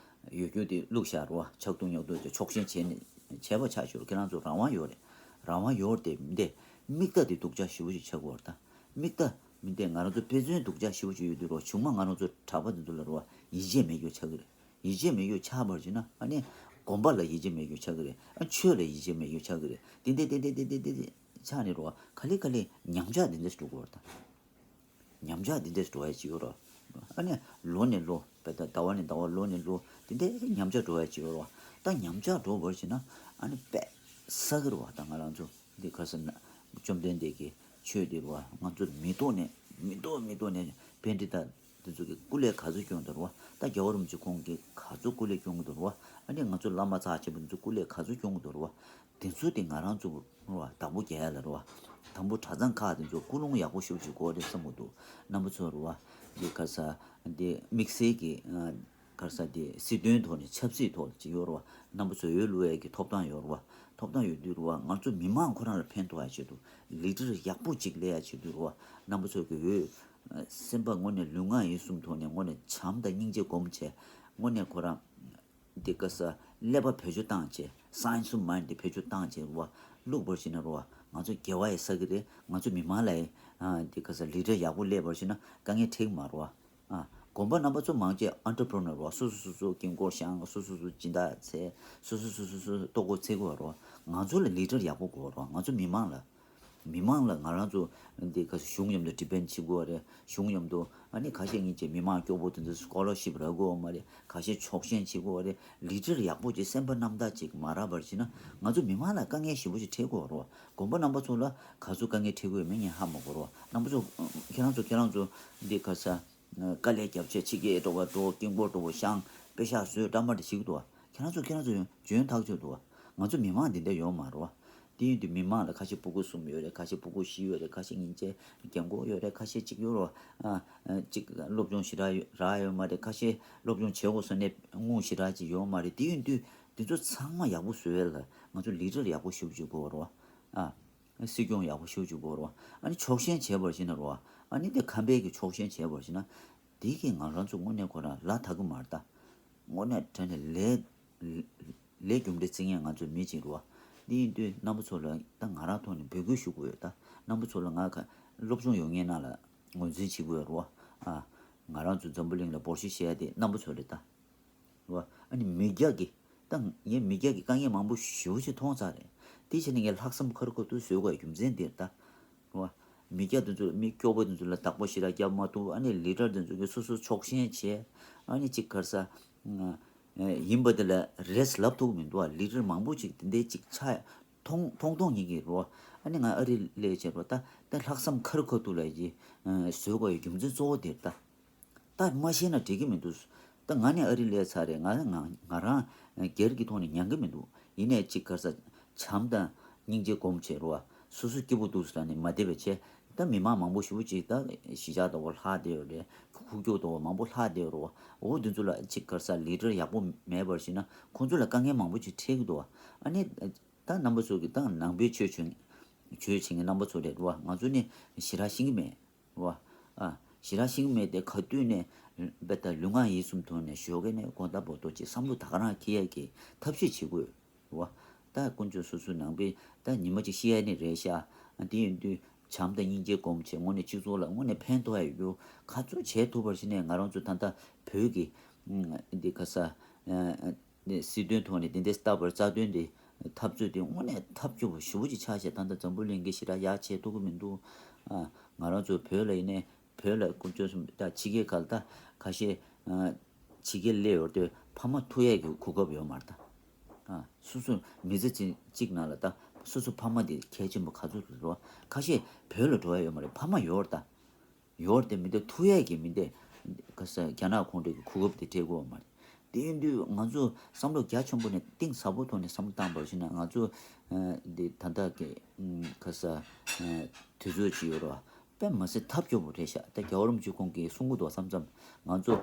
ཡོད་རྒྱུ་དེ་བླུགས་བཞག་རེད་བ། ཆག་ཐུང་ཉོག་ཐུང་ཆོག་ཤེས་བྱས་ནས་བྱས་པ་ཆགས་ཞོར་ཁྱེད་རང་ཚོ་རང་དབང་ཡོད་རེད། རང་དབང་ཡོད་རེད་དེ་མི་འདེ། མིག་ལྟ་དེ་སྡུག་ཅག་ཞེ་པོ་ཞིག་ཆགས་ཀྱི་ཡོད་རེད་ད། མིག་ལྟ་མི་འདེ་ང་རང་ཚོ་དཔེ་མཚོན་སྡུག་ཅག་ཞེ་པོ་ཞིག་ཡོད་དུས་རེད་བ། གཞུག་མ་ང་རང་ཚོ་གྲྭ་པ་དེ་ཚོ་ལ་རེད་བ། ཡིད་ཆེས་མེད་རྒྱུ་ཆགས་ཀྱི་རེད། ཡིད་ཆེས་མེད་རྒྱུ་ཆགས་པར་བྱས་ན་ཨ་ནི་དགོན་པ་ལ་ཡིད་ཆེས་མེད་རྒྱུ་ཆགས་ཀྱི་རེད། ཨ་ཆོས་ལ་ཡིད་ཆེས་མེད་རྒྱུ་ཆགས་ཀྱི་རེད། དེ་འདྲ་དེ་འདྲ་དེ་འདྲ་དེ་འདྲ་ཆགས་ནས་རེད་བ། ག་ལེ་ག་ལེ་ཉམས་ཆག་དེ་འདྲ་འགྲོ་གི་ཡོད་རེད་ད། ཉམས་ཆག་དེ་འདྲ་འགྲོ་ཡ་ཅིག་ཡོད་རེད་བ། ཨ་ནི་ལོ་ནས་ལོ་བས་ད་ཟླ་བ་ནས་ཟླ་བ་ལོ་ནས་ལོ་དེ་འདྲ་ཉམས་ཆག་འགྲོ་ཡ་ཅིག་ཡོད་རེད་བ། ད་ཉམས་ཆག་འགྲོ་བར་བྱས་ན་ཨ་ནི་དཔེ་བསགས་ཀྱི་རེད་བ། ད་ང་རང་ཚོ་འདི་ག་ས་ན་བཅོམ་ལྡན་འདས་ཀྱི་ཆོས་འདི་རེད་བ། ང་ཚོ་མི་ཐོག་ནས་མི་ཐོག་མི་ཐོག་ནས་པཎྜི་ཏ་འདི་ཚོ་གི་སྐུ་ལས་ག་ཚོད་སྐྱོན་འདུག་རེད་བ། ད་རྒྱལ་བ་རིན་པོ་ཆེ་ཁོང་གིས་ག་ཚོད་སྐུ་ལས་སྐྱོན་གྱི་འདུག་རེད་བ། ཨ་ནི་ང་ཚོ་བླ་མ་རྩ་ཆེན་པོ་འདི་ཚོ་སྐུ་ལས་ག་ཚོད་སྐྱོན་གྱི་འདུག་རེད་བ། དེ་ཚོ་དེ་ང་རང་ཚོ་རེད་བ། བདག་པོ་རྒྱག་ཡ་ལ་རེད་བ། དང་པོ་གྲྭ་ཚང་ཁག་དེ་ཚོ་ཀུན་སློང་ཡག་པོ་ཞེ་པོ་ཅིག་དགོས་རེད་བསམ་གྱི་འདུག་རྣམ་པ་ཚོ་རེད་བ། འདི་ག་ས་འདི་དམིགས་བསལ་གྱི་ཨ་ག་ས་འདི་སྲིད་དོན་ཐོག་ནས་ཆབ་སྲིད་ཐོག་ཅིག་ཡོད་རེད་བ། རྣམ་པ་ཚོ་འོས་བླུག་ཡས་ཀྱི་ཐོབ་ཐང་ཡོད་རེད་བ། ཐོབ་ཐང་ཡོད་དུས་རེད་བ། ང་ཚོ་མི་མང་ཁོ་རང་ལ་ཕན་ཐོགས་ཡ་ཆེད་དུ་ལི་ཌར་ཡག་པོ་ཅིག་སླེབས་ཡ་ཆེད་དུ་རེད་བ། རྣམ་པ་ཚོ་གི་འོས་སེམས་པ་དངོས་གནས་ལུས་ངག་ཡིད་གསུམ་ཐོག་ནས་དངོས་གནས་བྱམས་དང་སྙིང་རྗེ་སྒོམ་བྱས་དངོས་གནས་ཁོ་རང་འདི་ག་ས་ཀླད་པ་བེད་སྤྱོད་བཏང་བྱས་སའེན་སི་མའིན་ཌི་དེ་བེད་སྤྱོད་བཏང་བྱས་རུ་བ་བླུག་པར་བྱས་ན་རུ་བ་ང་ཚོ་དགེ་བ་ཡི་བསགས་ཀྱི་རེད། ང་ཚོ་མི་མང་ལ་ཡི་འདི་ག་ས་ལི་ཌར་ཡག་པོ་སླེབས་པར་བྱས་ན་དཀའ་ངལ་འཕྲད་ཀྱི་མ་རུ་བ། དགོན་པ་རྣམ་པ་ཚོ་མང་ཆེ་ཨན་ཊར་པི་རི་ནར་རུ་བ། སོ་སོ་སོ་སོ་ཀིང་ཀོར་བཤང་། སོ་སོ་སོ་སྦྱིན་བདག་འཚོལ། སོ་སོ་སོ་སོ་སོ་ལྟོ་གོས་འཚོལ་དགོས་རུ་བ། ང་ཚོ་ལ་ལི་ཌར་ཡག་པོ་དགོས་རུ་བ། ང་ཚོ་མི་མང་ལ། མི་མང་ལ་ང་རང་ཚོ་འདི་ག་གཞུང་མཉམ་དུ་ཌི་པེན་ཌི་བྱེད་དགོས་རེད། གཞུང་མཉམ་དུ་ཨ་ནི་ཁ་ཤས་ཉིན་བྱེད་མི་མང་སྐྱོ་པོ་དེ་ཚོ་སི་ཀོ་ལར་ཤིབ་རག་དགོས་མ་རེད། ཁ་ཤས་ཆོག་ཤེས་བྱེད་དགོས་རེད། ལི་ཌར་ཡག་པོ་ཅིག་སེམས་པ་རྣམ་དག་ཅིག་མ་རག་པར་བྱས་ན་ང་ཚོ་མི་མང་ལ་དཀའ་ངལ་ཞེ་པོ་ཅིག་འཕྲད་དགོས་རེད། དགོན་པ་རྣམ་པ་ཚོ་ལ་ག་ཚོད་དཀའ་ངལ་འཕྲད་དགོས་མིན་ངས་ཧ་མ་གོ་རེད། རྣམ་པ་ཚོ་ཁྱེད་རང་ཚོ་ཁྱེད་རང་ཚོ་འདི་ག་ས་དཀའ་ལས་རྒྱབ་བྱས་ཕྱི་རྒྱལ་འགྲོ་བ་འགྲོ། ཀིང་ཀོར་འགྲོ་བ་བཤང་། པེ་ཤག་བཟོས། འདྲ་མ་འདྲ་བྱེད་ཀྱི་འདུག་བ། ཁྱེད་རང་ཚོ་ཁྱེད་རང་ཚོ་འཇོན་ཐག་ཆོད་འདུག་བ། ང་ཚོ་མི་མང་འདི་འདྲ་ཡོད་མ་རེད་བ། དེ་ཡིན་དུས་མི་མང་ལ་ཁ་ཤས་སྤུ་གུ་གསུམ་ཡོད་རེད། ཁ་ཤས་སྤུ་གུ་བཞི་ཡོད་རེད། ཁ་ཤས་ཉིན་བྱེད་རྒན་གོག་ཡོད་རེད། ཁ་ཤས་གཅིག་ཡོད་རེད་བ། ཨ་ཨ་གཅིག་སློབ་སྦྱོང་ཞེ་དྲག་ཡོད་རག་ཡོད་མ་རེད། ཁ་ཤས་སློབ་སྦྱོང་བྱེད་དགོས་ས་ནས་དངུལ་ཞེ་དྲག་ཅིག་ཡོད་མ་རེད། དེ་ཡིན་དུས་དེ་ཚོ་ཚང་མ་ཡག་པོ་བཟོ་ཡས་ལ་ང་ཚོ་ལི་ཌར་ཡག་པོ་ཞེ་པོ་ཅིག་དགོས་རེད་བ། ཨ། སྲིད་སྐྱོང་ཡག་པོ་ཞེ་པོ་ཅིག་དགོས་རེད་བ། ཨ་ནི་ཆོག་ཤེས་བྱས་པར་བྱས་ན་རེད་བ། ཨ་ནི་དེ་ཁམས་པའི་གི་ཆོག་ཤེས་བྱས་པར་བྱས་ན། དེ་གིས་ང་རང་ཚོ་དངོས་གནས་ཁོ་རང་ལ་དག་གི་མ་རེད་ད། དངོས་གནས་དྲང་གནས་ལས་ལས་རྒྱུ་འབྲས་བརྩི་མཁན་ང་ཚོ་མི་གཅིག་རེད་བ། འདི་ཡིན་དུས་རྣམ་པ་ཚོ་ལ་ད་ང་རང་ཐོག་ནས་འབོད་སྐུལ་ཞུ་དགོས་ཡོད་ད། རྣམ་པ་ཚོ་ལ་ང་ག་སློབ་སྦྱོང་ཡོད་མཁན་ནང་ལ་ངོས་འཛིན་བྱེད་དགོས་ཡོད་རེད་བ། ཨ། ང་རང་ཚོ་འཛམ་བུ་གླིང་ལ་འབོར་ཆེ་བཤད་ཡ་དེ་རྣམ་པ་ཚོ་རེད་ད། རེད་བ། ཨ་ནི་མི་སྐྱ་གི། ད་ངས་མི་སྐྱ་གི་དཀའ་ངལ་མང་པོ་ཞེ་པོ་ཅིག་མཐོང་ཚར་རེད། དེ་བྱས་ནས་ངས་ལྷག་བསམ་ཁ་རུ་ཁ་ཐུག་བཟོ་དགོས་རྒྱུ་མཚན་འདིར་ད། རེད་བ། མི་སྐྱ་དེ་ཚོ་མི་སྐྱོ་པོ་དེ་ཚོ་ལ་བདག་པོ་ཞེ་དྲག་རྒྱབ་མ་ཐུབ། ཨ་ནི་ལི་ཌར་དེ་ཚོ་གིས་སོ་སོ་ཆོག་ཤེས་བྱས། ཨ་ནི་ཅིག་ག་རེ་ཟ། ཡིན་པ་དེ་ལ་རེས་ལབ་ཐུབ་མི་འདུག་བ། ལི་ཌར་མང་པོ་ཅིག་དེ་འདྲའི་ཅིག་ཆགས་མཐོང་མཐོང་མཐོང་ཡིན་གྱི་རེད་བ། ཨ་ནི་ང་ཨ་རི་སླེབས་བྱས་རེད་བ། ད་ད་ལྷག་བསམ་ཁ་རུ་ཁ་ཐུག་ལ་ཡི་བཟོ་དགོས་ཡི་རྒྱུ་མཚན་གཙོ་བོ་དེ་རེད་ད། ད་མ་ཤེས་ན་འགྲིག་གི་མི་འདུག་ད་ང་ནི་ཨ་རི་སླེབས་ཚར་རེད། ང་ང་ང་རང་སྒེར་གྱི་ཐོག་ནས་ཉན་གི་མི་འདུག་ཡིན་ནའི་ཅིག་ག་རེ་ཟ། བྱམས་དང་སྙིང་རྗེ་སྒོམ་བྱས་རོ། སོ་སོ་སྐྱིད་པོ་འདུག་ཟེར་ནས་མ་བདེ་བའི་ཆེད། ད་མི་མང་མང་པོ་ཞེ་པོ་ཅིག་ད་གཞིས་ཆགས་དང་པོ་ལྷག་བསྡད་ཡོད་རེད། ཁུག་ཀྱོག་དང་པོ་མང་པོ་ལྷག་བསྡད་ཡོད་རོ། འོ་དེ་ཚོ་ལ་ཅིག་ག་རེ་ཟ། ལི་ཌར་ཡག་པོ་མེད་པར་བྱས་ན་ཁོང་ཚོ་ལ་དཀའ་ངལ་མང་པོ་ཅིག་འཕྲད་ཀྱི་འདུག་ཨ་ནི་ད་རྣམ་པ་ཚོ་གི་ད་ནང་པའི་ཆོས་བྱེད་ཆོས་བྱེད་མཁན་རྣམ་པ་ཚོ་རེད་རོ། ང་ཚོ་ནི་ཞེ་དྲག་ཤེས་ཀྱི་མེད། རེད་བ། ཨ། ཞེ་དྲག་ཤེས་ཀྱི་མེད་དེ་ག་དུས་ནས་དཔེ་ལྟ་ལུས་ངག་ཡིད་གསུམ་ཐོག་ནས་ཞོགས་ཀས་ནས་དགོང་དག་བར་དུ་ཅིག་བསམ་བློ་ད་ག་རང་འཁྱེར་ཡས་ཀྱི་ཐབས་ཤེས་བྱེད་དགོས། རེད་བ། ད་དཀོན་མཆོག་སོ་སོའི་ནང་པའི་ད་ཉི་མ་གཅིག་ཤི་ཡས་ནི་རེད་ཤག་དེ་ཡིན་དུས་བྱམས་དང་སྙིང་རྗེ་སྒོམ་བྱས་དངོས་གནས་སྤྱི་ཚོགས་ལ་དངོས་གནས་ཕན་ཐོགས་ཡ་ཡོད་རྒྱུ་ག་ཚོད་བྱས་ཐུབ་པར་བྱས་ནས་ང་རང་ཚོ་ད་ལྟ་བོད་ཀྱི་འདི་ག་ས། ནས་སྲིད་དོན་ཐོག་ནས་དེ་འདྲའི་ལྟ་བར་རྩ་དོན་དེ་འཐབ་རྩོད་དེ་དངོས་གནས་ཐབས་སྐྱོ་པོ་ཞེ་པོ་ཅིག་ཆགས་བྱས། ད་ལྟ་འཛམ་བུ་གླིང་གི་ཞེ་དྲག་ཡག་བྱེད་ཐུབ་ཀྱི་མི་འདུག་ཨ། ང་རང་ཚོ་བོད་ལ་ཡིན་ནའི་བོད་ལ་དཀོན་མཆོག་གསུམ་ད་ཕྱི་རྒྱལ་ཁག་ལ་ད་ཁ་ཤས་ཨ། ཕྱི་རྒྱལ་སླེབས་ཡོང་དུས་ཕ་མ་ཐུག་ཡས་ཀྱི་གོ་སྐབས་ཡོད་མ་རེད་ད། ཨ། སོ་སོ་མི་ཚེ་གཅིག་གཅིག་ནང་ལ་ད་སོ་སོ་ཕ་མ་དེ་གལ་ཆེན་པོ་ག་ཚོད་རེད་རོ། ཁ་ཤས་བོད་ལ་འགྲོ་ཡས་ཡོད་མ་རེད། ཕ་མ་ཡོད་རེད་ད། ཡོད་རེད་དེ་མི་འདུག་ཐུག་ཡས་ཀྱི་མི་འདུག་ག་ས་རྒྱ་ནག་ཁོངས་གཏོགས་ཀྱི་གོ་སྐབས་དེ་སྤྲད་དགོས་པ་མ་རེད། དེ་ཡིན་དུས་ང་ཚོ་བསམ་བློ་རྒྱ་ཆེན་པོ་ནས་གཏིང་ཟབ་པོ་ཐོག་ནས་བསམ་བློ་བཏང་བར་བྱས་ན་ང་ཚོ་ཨ་འདི་ད་ལྟ་གི་ཨ་ག་ས་ཨ་དུས་ཚོད་ཅིག་ཡོད་རེད་བ། དཔེ་མི་སྲིད་ཐབས་སྐྱོ་པོ་རེད་ཤག་ད་རྒྱལ་བ་རིན་པོ་ཆེ་ཁོང་གིས་གསུང་གི་འདུག་བསམ་བསམ་ང་ཚོ་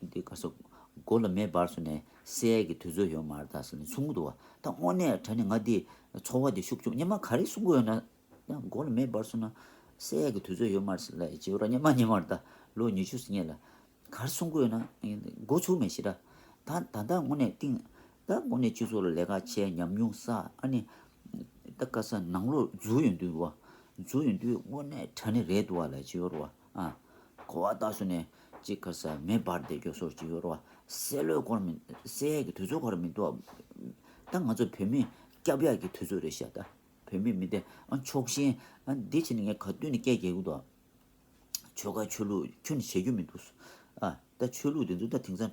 འདི་ག་ས་ མགོ་ལ་མེ་འབར་སོང་ནས་སེལ་ཡས་ཀྱི་དུས་ཚོད་ཡོད་མ་རེད་ད་ཟེར་ནས་གསུང་གི་འདུག་བ། ད་དངོས་གནས་དྲང་གནས་ང་འདི་ཚོར་བ་འདི་ཤུགས་ཆུང་སྔོན་མ་ག་རེ་གསུང་གི་ཡོད་ན། ཡང་མགོ་ལ་མེ་འབར་སོང་ན་སེལ་ཡས་ཀྱི་དུས་ཚོད་ཡོད་མ་རེད་ཟེར་ལབ་ཡས་ཅིག་ཡོད་ར། སྔོན་མ་སྔོན་མ་རེད་ད་ལོ་ཉི་ཤུ་ཟིན་ངེས་ལ། ག་རེ་གསུང་གི་ཡོད་ན་མགོ་ཚོར་མེད་ཤི་ར། ད་ད་ལྟ་དངོས་གནས་གཏིང་ད་དངོས་གནས་སྤྱི་ཚོགས་ལ་ལས་ཀ་བྱས་ཉམས་མྱོང་བསགས་ཨ་ནི་ད་ག་ས་ནང་ལོགས་འཛུལ་ཡོང་དུས་བ། འཛུལ་ཡོང་དུས་དངོས་གནས་དྲང་གནས་རེད་འདུག་བ་ལབ་ཅིག་ཡོད་ར་བ། ཨ། གོ་བ་ལྟ་སོང་ནས་ཅིག་ག་ས་མེ་འབར་བསྡད་རྒྱུ་སོགས་ཅིག་ཡོད་ར་བ། སེལ་ལོའི་སྐོར་མི་སེལ་ཡས་ཀྱི་དུས་ཚོད་སྐོར་མི་འདུག་བ། ད་ང་ཚོ་བོད་མི་སྐྱབས་ཡག་གི་དུས་ཚོད་རེད་ཤག་ད་བོད་མི་མི་དེ་ཨ་ཕྱོགས་ཞེན་ཨ་འདི་བྱས་ནས་ངས་ག་དུས་ནས་སྐད་རྒྱག་གི་འདུག་ཆོལ་ཁ་ཆོས་ལུགས་ཁྱོན་ནས་བྱེད་རྒྱུ་མི་འདུག་ཨ་ད་ཆོས་ལུགས་དེ་ཚོ་ད་དེང་སང་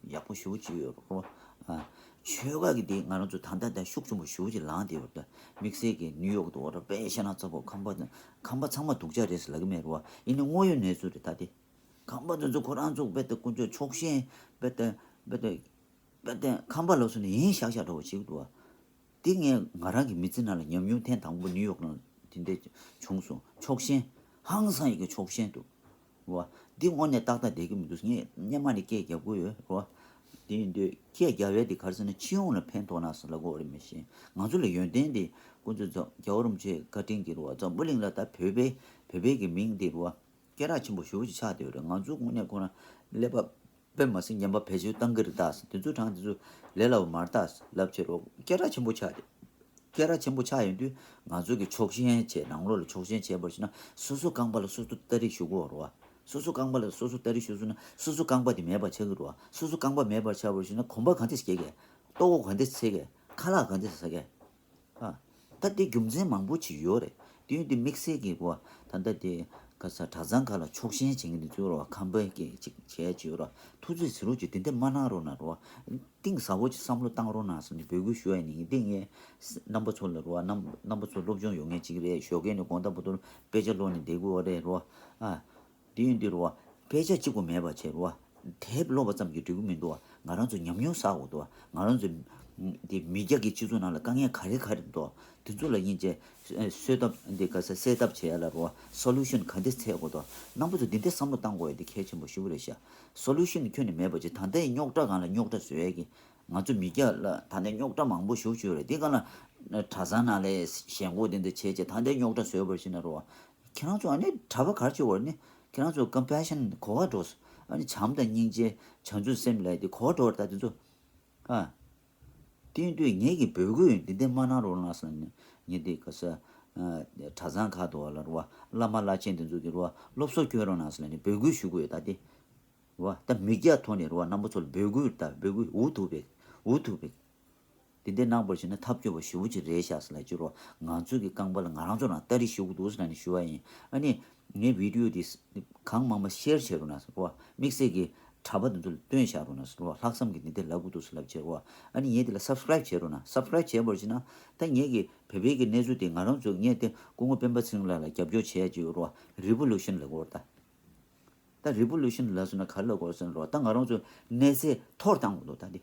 ཡག་པོ་ཞེ་པོ་ཅིག་ཡོད་རེད་རོ། ཨ་ཆོལ་ཁ་གི་དེ་ང་རང་ཚོ་ད་ལྟ་ད་ཤུགས་ཆེན་པོ་ཞེ་པོ་ཅིག་ལངས་བསྡད་པ་རེད། དམིགས་བསལ་གྱི་ནིའུ་ཡོག་ཏུ་འོ་ར་དཔེ་བཤད་ན་ཚ་པོ་ཁམས་པ་ཁམས་པ་ཚང་མ་སྡུག་ཅག་རེད་ཟེར་ལབ་ཀྱི་མེད་རེད་བ། ཡིན་ནའི་དངོས་ཡོད་གནས་ཚུལ་རེད་ད་དེ། ཁམས་པ་དེ་ཚོ་ཁོ་རང་ཚོ་དཔེ་ད་དཀོན་མཆོག་ཕྱོགས་ཞེན་དཔེ་ད་དཔེ་ད་དཔེ་ད་ཁམས་པ་ལོགས་སུ་ནས་ཡིན་ཤག་ཤག་འདྲ་བོ་ཞིག་འདུག་བ། དེ་ངས་ང་རང་གི་མི་ཚེ་ནང་ལ་ཉམས་མྱོང་ཐེངས་དང་པོ་ནིའུ་ཡོག་ནང་དེ་འདྲ་བྱུང་སོང་། ཕྱོགས་ཞེན། ཧང་སང་ཡི་གེ་ཕྱོགས་ཞེན་འདུག་བ། འདི་དངོས་གནས་ཏག་ཏག་བསྡད་ཀྱི་མི་འདུག་ངས་སྔོན་མ་ནས་སྐད་རྒྱབ་ཀྱི་ཡོད་རེད་བ། དེ་ཡིན་དུས་སྐད་རྒྱབ་ཡས་དེ་ག་རེ་ཟེར་ན་སྤྱི་ཡོངས་ལ་ཕན་ཐོགས་ན་ཟེར་ལབ་དགོས་རེད་མི་ཤེས། ང་ཚོ་ལ་ཡོན་ཏན་དེ་ཁོང་ཚོས་རྒྱལ་བ་རིན་པོ་ཆེའི་བཀའ་དྲིན་གྱིས་རེད་བ། འཛམ་བུ་གླིང་ལ་ད་བོད་པའི་བོད་པའི་གི་མིང་དེ་རེད་བ། སྐད་གྲགས་ཆེན་པོ་ཞེ་པོ་ཅིག་ཆགས་བསྡད་ཡོད་རེད། ང་ཚོ་དངོས་གནས་ཁོ་རང་ཀླད་པ་དཔེ་མ་སྲིད་ངན་པ་བེད་སྤྱོད་བཏང་གི་རེད་ད། དེ་ཚོ་གྲངས་དེ་ཚོ་ལས་སླ་བོ་མ་རེད་ད་ལབ་བྱས་རོགས་སྐད་གྲགས་ཆེན་པོ་ཆགས་ཏེ། སྐད་གྲགས་ཆེན་པོ་ཆགས་ཡོང་དུས་ང་ཚོ་གི་ཕྱོགས་ཞེན་བྱས་ནང་ལོགས་ལ་ཕྱོགས་ཞེན་བྱས་པར་ཞུ་ན་སོ་སོ་རྐང་པ་ལ་སོ་སོ་སྟ་རེ་ཞུ་དགོས་རེད་བ། སོ་སོ་རྐང་པ་ལ་སོ་སོ་སྟ་རེ་ཞུ་སོང་ན་སོ་སོ་རྐང་པ་དེ་མེད་པ་ཆགས་ཀྱི་རེད་བ། སོ་སོ་རྐང་པ་མེད་པར་ཆགས་པར་ཞུ་ན་གོམ་པ་ག་འདྲས་སྐྱེ་གི། ལྟོ་གོས་ག་འདྲས་འཚོལ་གི། ཁ་ལག་ག་འདྲས་ཟ་གི། ཨ། ད་དེ་རྒྱུ་མཚན་མང་པོ་ཅིག་ཡོད་རེད། དེ་ཡིན་དུས་དམིགས་བསལ་གྱི་གོ་ད་ལྟ་དེ་ག་ས་གྲྭ་ཚང་ཁག་ལ་ཕྱོགས་ཞེན་བྱེད་མཁན་དེ་ཚོ་རོ་ཁམས་པའི་སྐད་ཅིག་བྱས་ཅིག་ཡོད་ར། ཐུགས་རྗེ་གཟིགས་རོགས་ཀྱིས་དེ་འདྲ་མ་གནང་རོགས་གནང་རོ། གཏིང་ཟབ་པོ་ཅིག་བསམ་བློ་བཏང་རོགས་གནང་ཟེར་ནས་འབོད་སྐུལ་ཞུ་ཡ་ཡིན། འདི་ངས་རྣམ་པ་ཚོ་ལ་རོ་རྣམ་རྣམ་པ་ཚོ་སློབ་སྦྱོང་ཡོད་མཁན་ཅིག་རེད། ཞོགས་ཀས་ནས་དགོང་དག་བར་དུ་དཔེ་ཆ་ཀློག་ནས་བསྡད་དགོས་རེད་རོ། ཨ། དེ་ཡིན་དུས་རེད་བ། དཔེ་ཆ་གཅིག་པོ་མེད་པ་བྱས་རེད་བ། དེབ་ཀློག་པ་ཙམ་གྱིས་འགྲིག་གི་མི་འདུག་བ། ང་རང་ཚོ་ཉམས་མྱོང་བསགས་དགོས་འདུག་བ། ང་རང་ཚོ་དེ་མི་རྒྱ་གི་སྤྱི་ཚོགས་ནང་ལ་དཀའ་ངལ་ག་རེ་ག་རེ་འདུག་དེ་ཚོ་ལ་སྙིང་རྗེ་གསོས་ཐབས་འདི་ག་ས་སེལ་ཐབས་བྱེད་ཡ་ལ་རེད་བ། སོ་ལུ་ཤན་ག་འདྲ་འཚོལ་དགོས་འདུག་རྣམ་པ་ཚོ་འདི་འདྲ་བསམ་བློ་བཏང་དགོས་ཡ་འདི་གལ་ཆེན་པོ་ཞེ་པོ་རེད་ཤག་སོ་ལུ་ཤན་ཁྱོན་ནས་མེད་པ་ཅིག་ད་ལྟའི་རྙོག་དྲ་སྒང་ལ་རྙོག་དྲ་བཟོ་ཡ་གི་ང་ཚོ་མི་རྒྱ་ལ་ད་ལྟའི་རྙོག་དྲ་མང་པོ་ཞེ་པོ་ཅིག་ཡོད་རེད། འདི་སྒང་ལ་གྲྭ་ཚང་ནང་ལ་ཞེན་ཁོག་འདི་འདྲ་བྱས་བྱས་ད་ལྟའི་རྙོག་དྲ་བཟོས་པར་ཕྱིན་ན་རེད་བ། ཁྱེད་རང་ཚོ་ཨ་ནི་གྲྭ་པ་ག་རེ་བྱེད་དགོས་རེད་ནི། ཁྱེད་རང་ཚོ་ཀམ་པེ་ཤན་གོ་བ་འགྲོ། ཨ་ནི་བྱམས་དང་སྙིང་རྗེ་བྱང་ཆུབ་སེམས་ལས་དེ་གོ་བ་འགྲོ་བར་ད་དེ་ཚོ། ཨ། དེ་ཡིན་དུས་ངེད་ཀྱི་འབོད་སྐུལ་འདི་འདྲ་མ་གནང་རོགས་གནང་ཟེར་ནས་ངེད་འདི་ག་ས། གྲྭ་ཚང་ཁག་ཏུ་བ་ལ་རུ་བ་བླ་མ་བླ་ཆེན་འདི་ཚོ་གི་རུ་བ་སློབ་གསོ་སྐྱོན་རོགས་གནང་ཟེར་ནས་འབོད་སྐུལ་ཞུ་དགོས་ཡོད་ད་དེ། རུ་བ་ད་མི་སྐྱ་ཐོག་ནས་རུ་བ་རྣམ་པ་ཚོ་ལ་འབོད་སྐུལ་ད་འབོད་སྐུལ་འུ་ཐུག་པའི་འུ་ཐུག་པའི། དེ་འདྲའི་གནང་བར་བྱས་ན་ཐབས་སྐྱོ་བ་ཞེ་པོ་ཅིག་རེད་ཤག་ཟེར་ལབ་ཅིག་རོ། ང་ཚོ་གི་རྐང་པ་ལ་ང་རང་ཚོ་རང་སྟ་རེ་ཞུ་གི་འདུག་ཟེར་ནས་ཞུ་བ་ཡིན། ཨ་ནི། ངའི་བི་ཌིའོ་འདི་གང་མང་མང་ཤེར་བྱེད་རོགས་གནང་ཟེར་རོ། དམིགས་བསལ་གྱི་གྲྭ་པ་འདི་ཚོ་ལ་སྟོན་བཞག་རོགས་གནང་ཟེར་རོ། ལྷག་བསམ་གྱིས་འདི་འདྲ་ལབ་དགོས་འདུག་ཟེར་ལབ་བྱེད་རོ། ཨ་ནི་ངས་འདི་ལ་སབ་སི་ཀ་རེབ་བྱེད་རོགས་གནང་། སབ་སི་ཀ་རེབ་བྱས་པར་བྱས་ན་ད་ངས་ཀྱི་བོད་པའི་གི་གནས་ཚུལ་དེ་ང་རང་ཚོ་ངས་དེ་སྐུ་ངོ་སྤེན་པ་ཚེ་རིང་ལགས་ལ་རྒྱབ་སྐྱོར་བྱས་ཀྱི་ཡོད་རོ། རི་བོ་ལུ་ཤན་ལབ་དགོས་རེད་ད། ད་རི་བོ་ལུ་ཤན་ལབ་སོང་ན་ག་རེ་ལབ་དགོས་ཟེར་ན་རོ། ད་ང་རང་ཚོ་གནས་ཚད་མཐོར་བཏང་དགོས་འདུག་ད་འདི།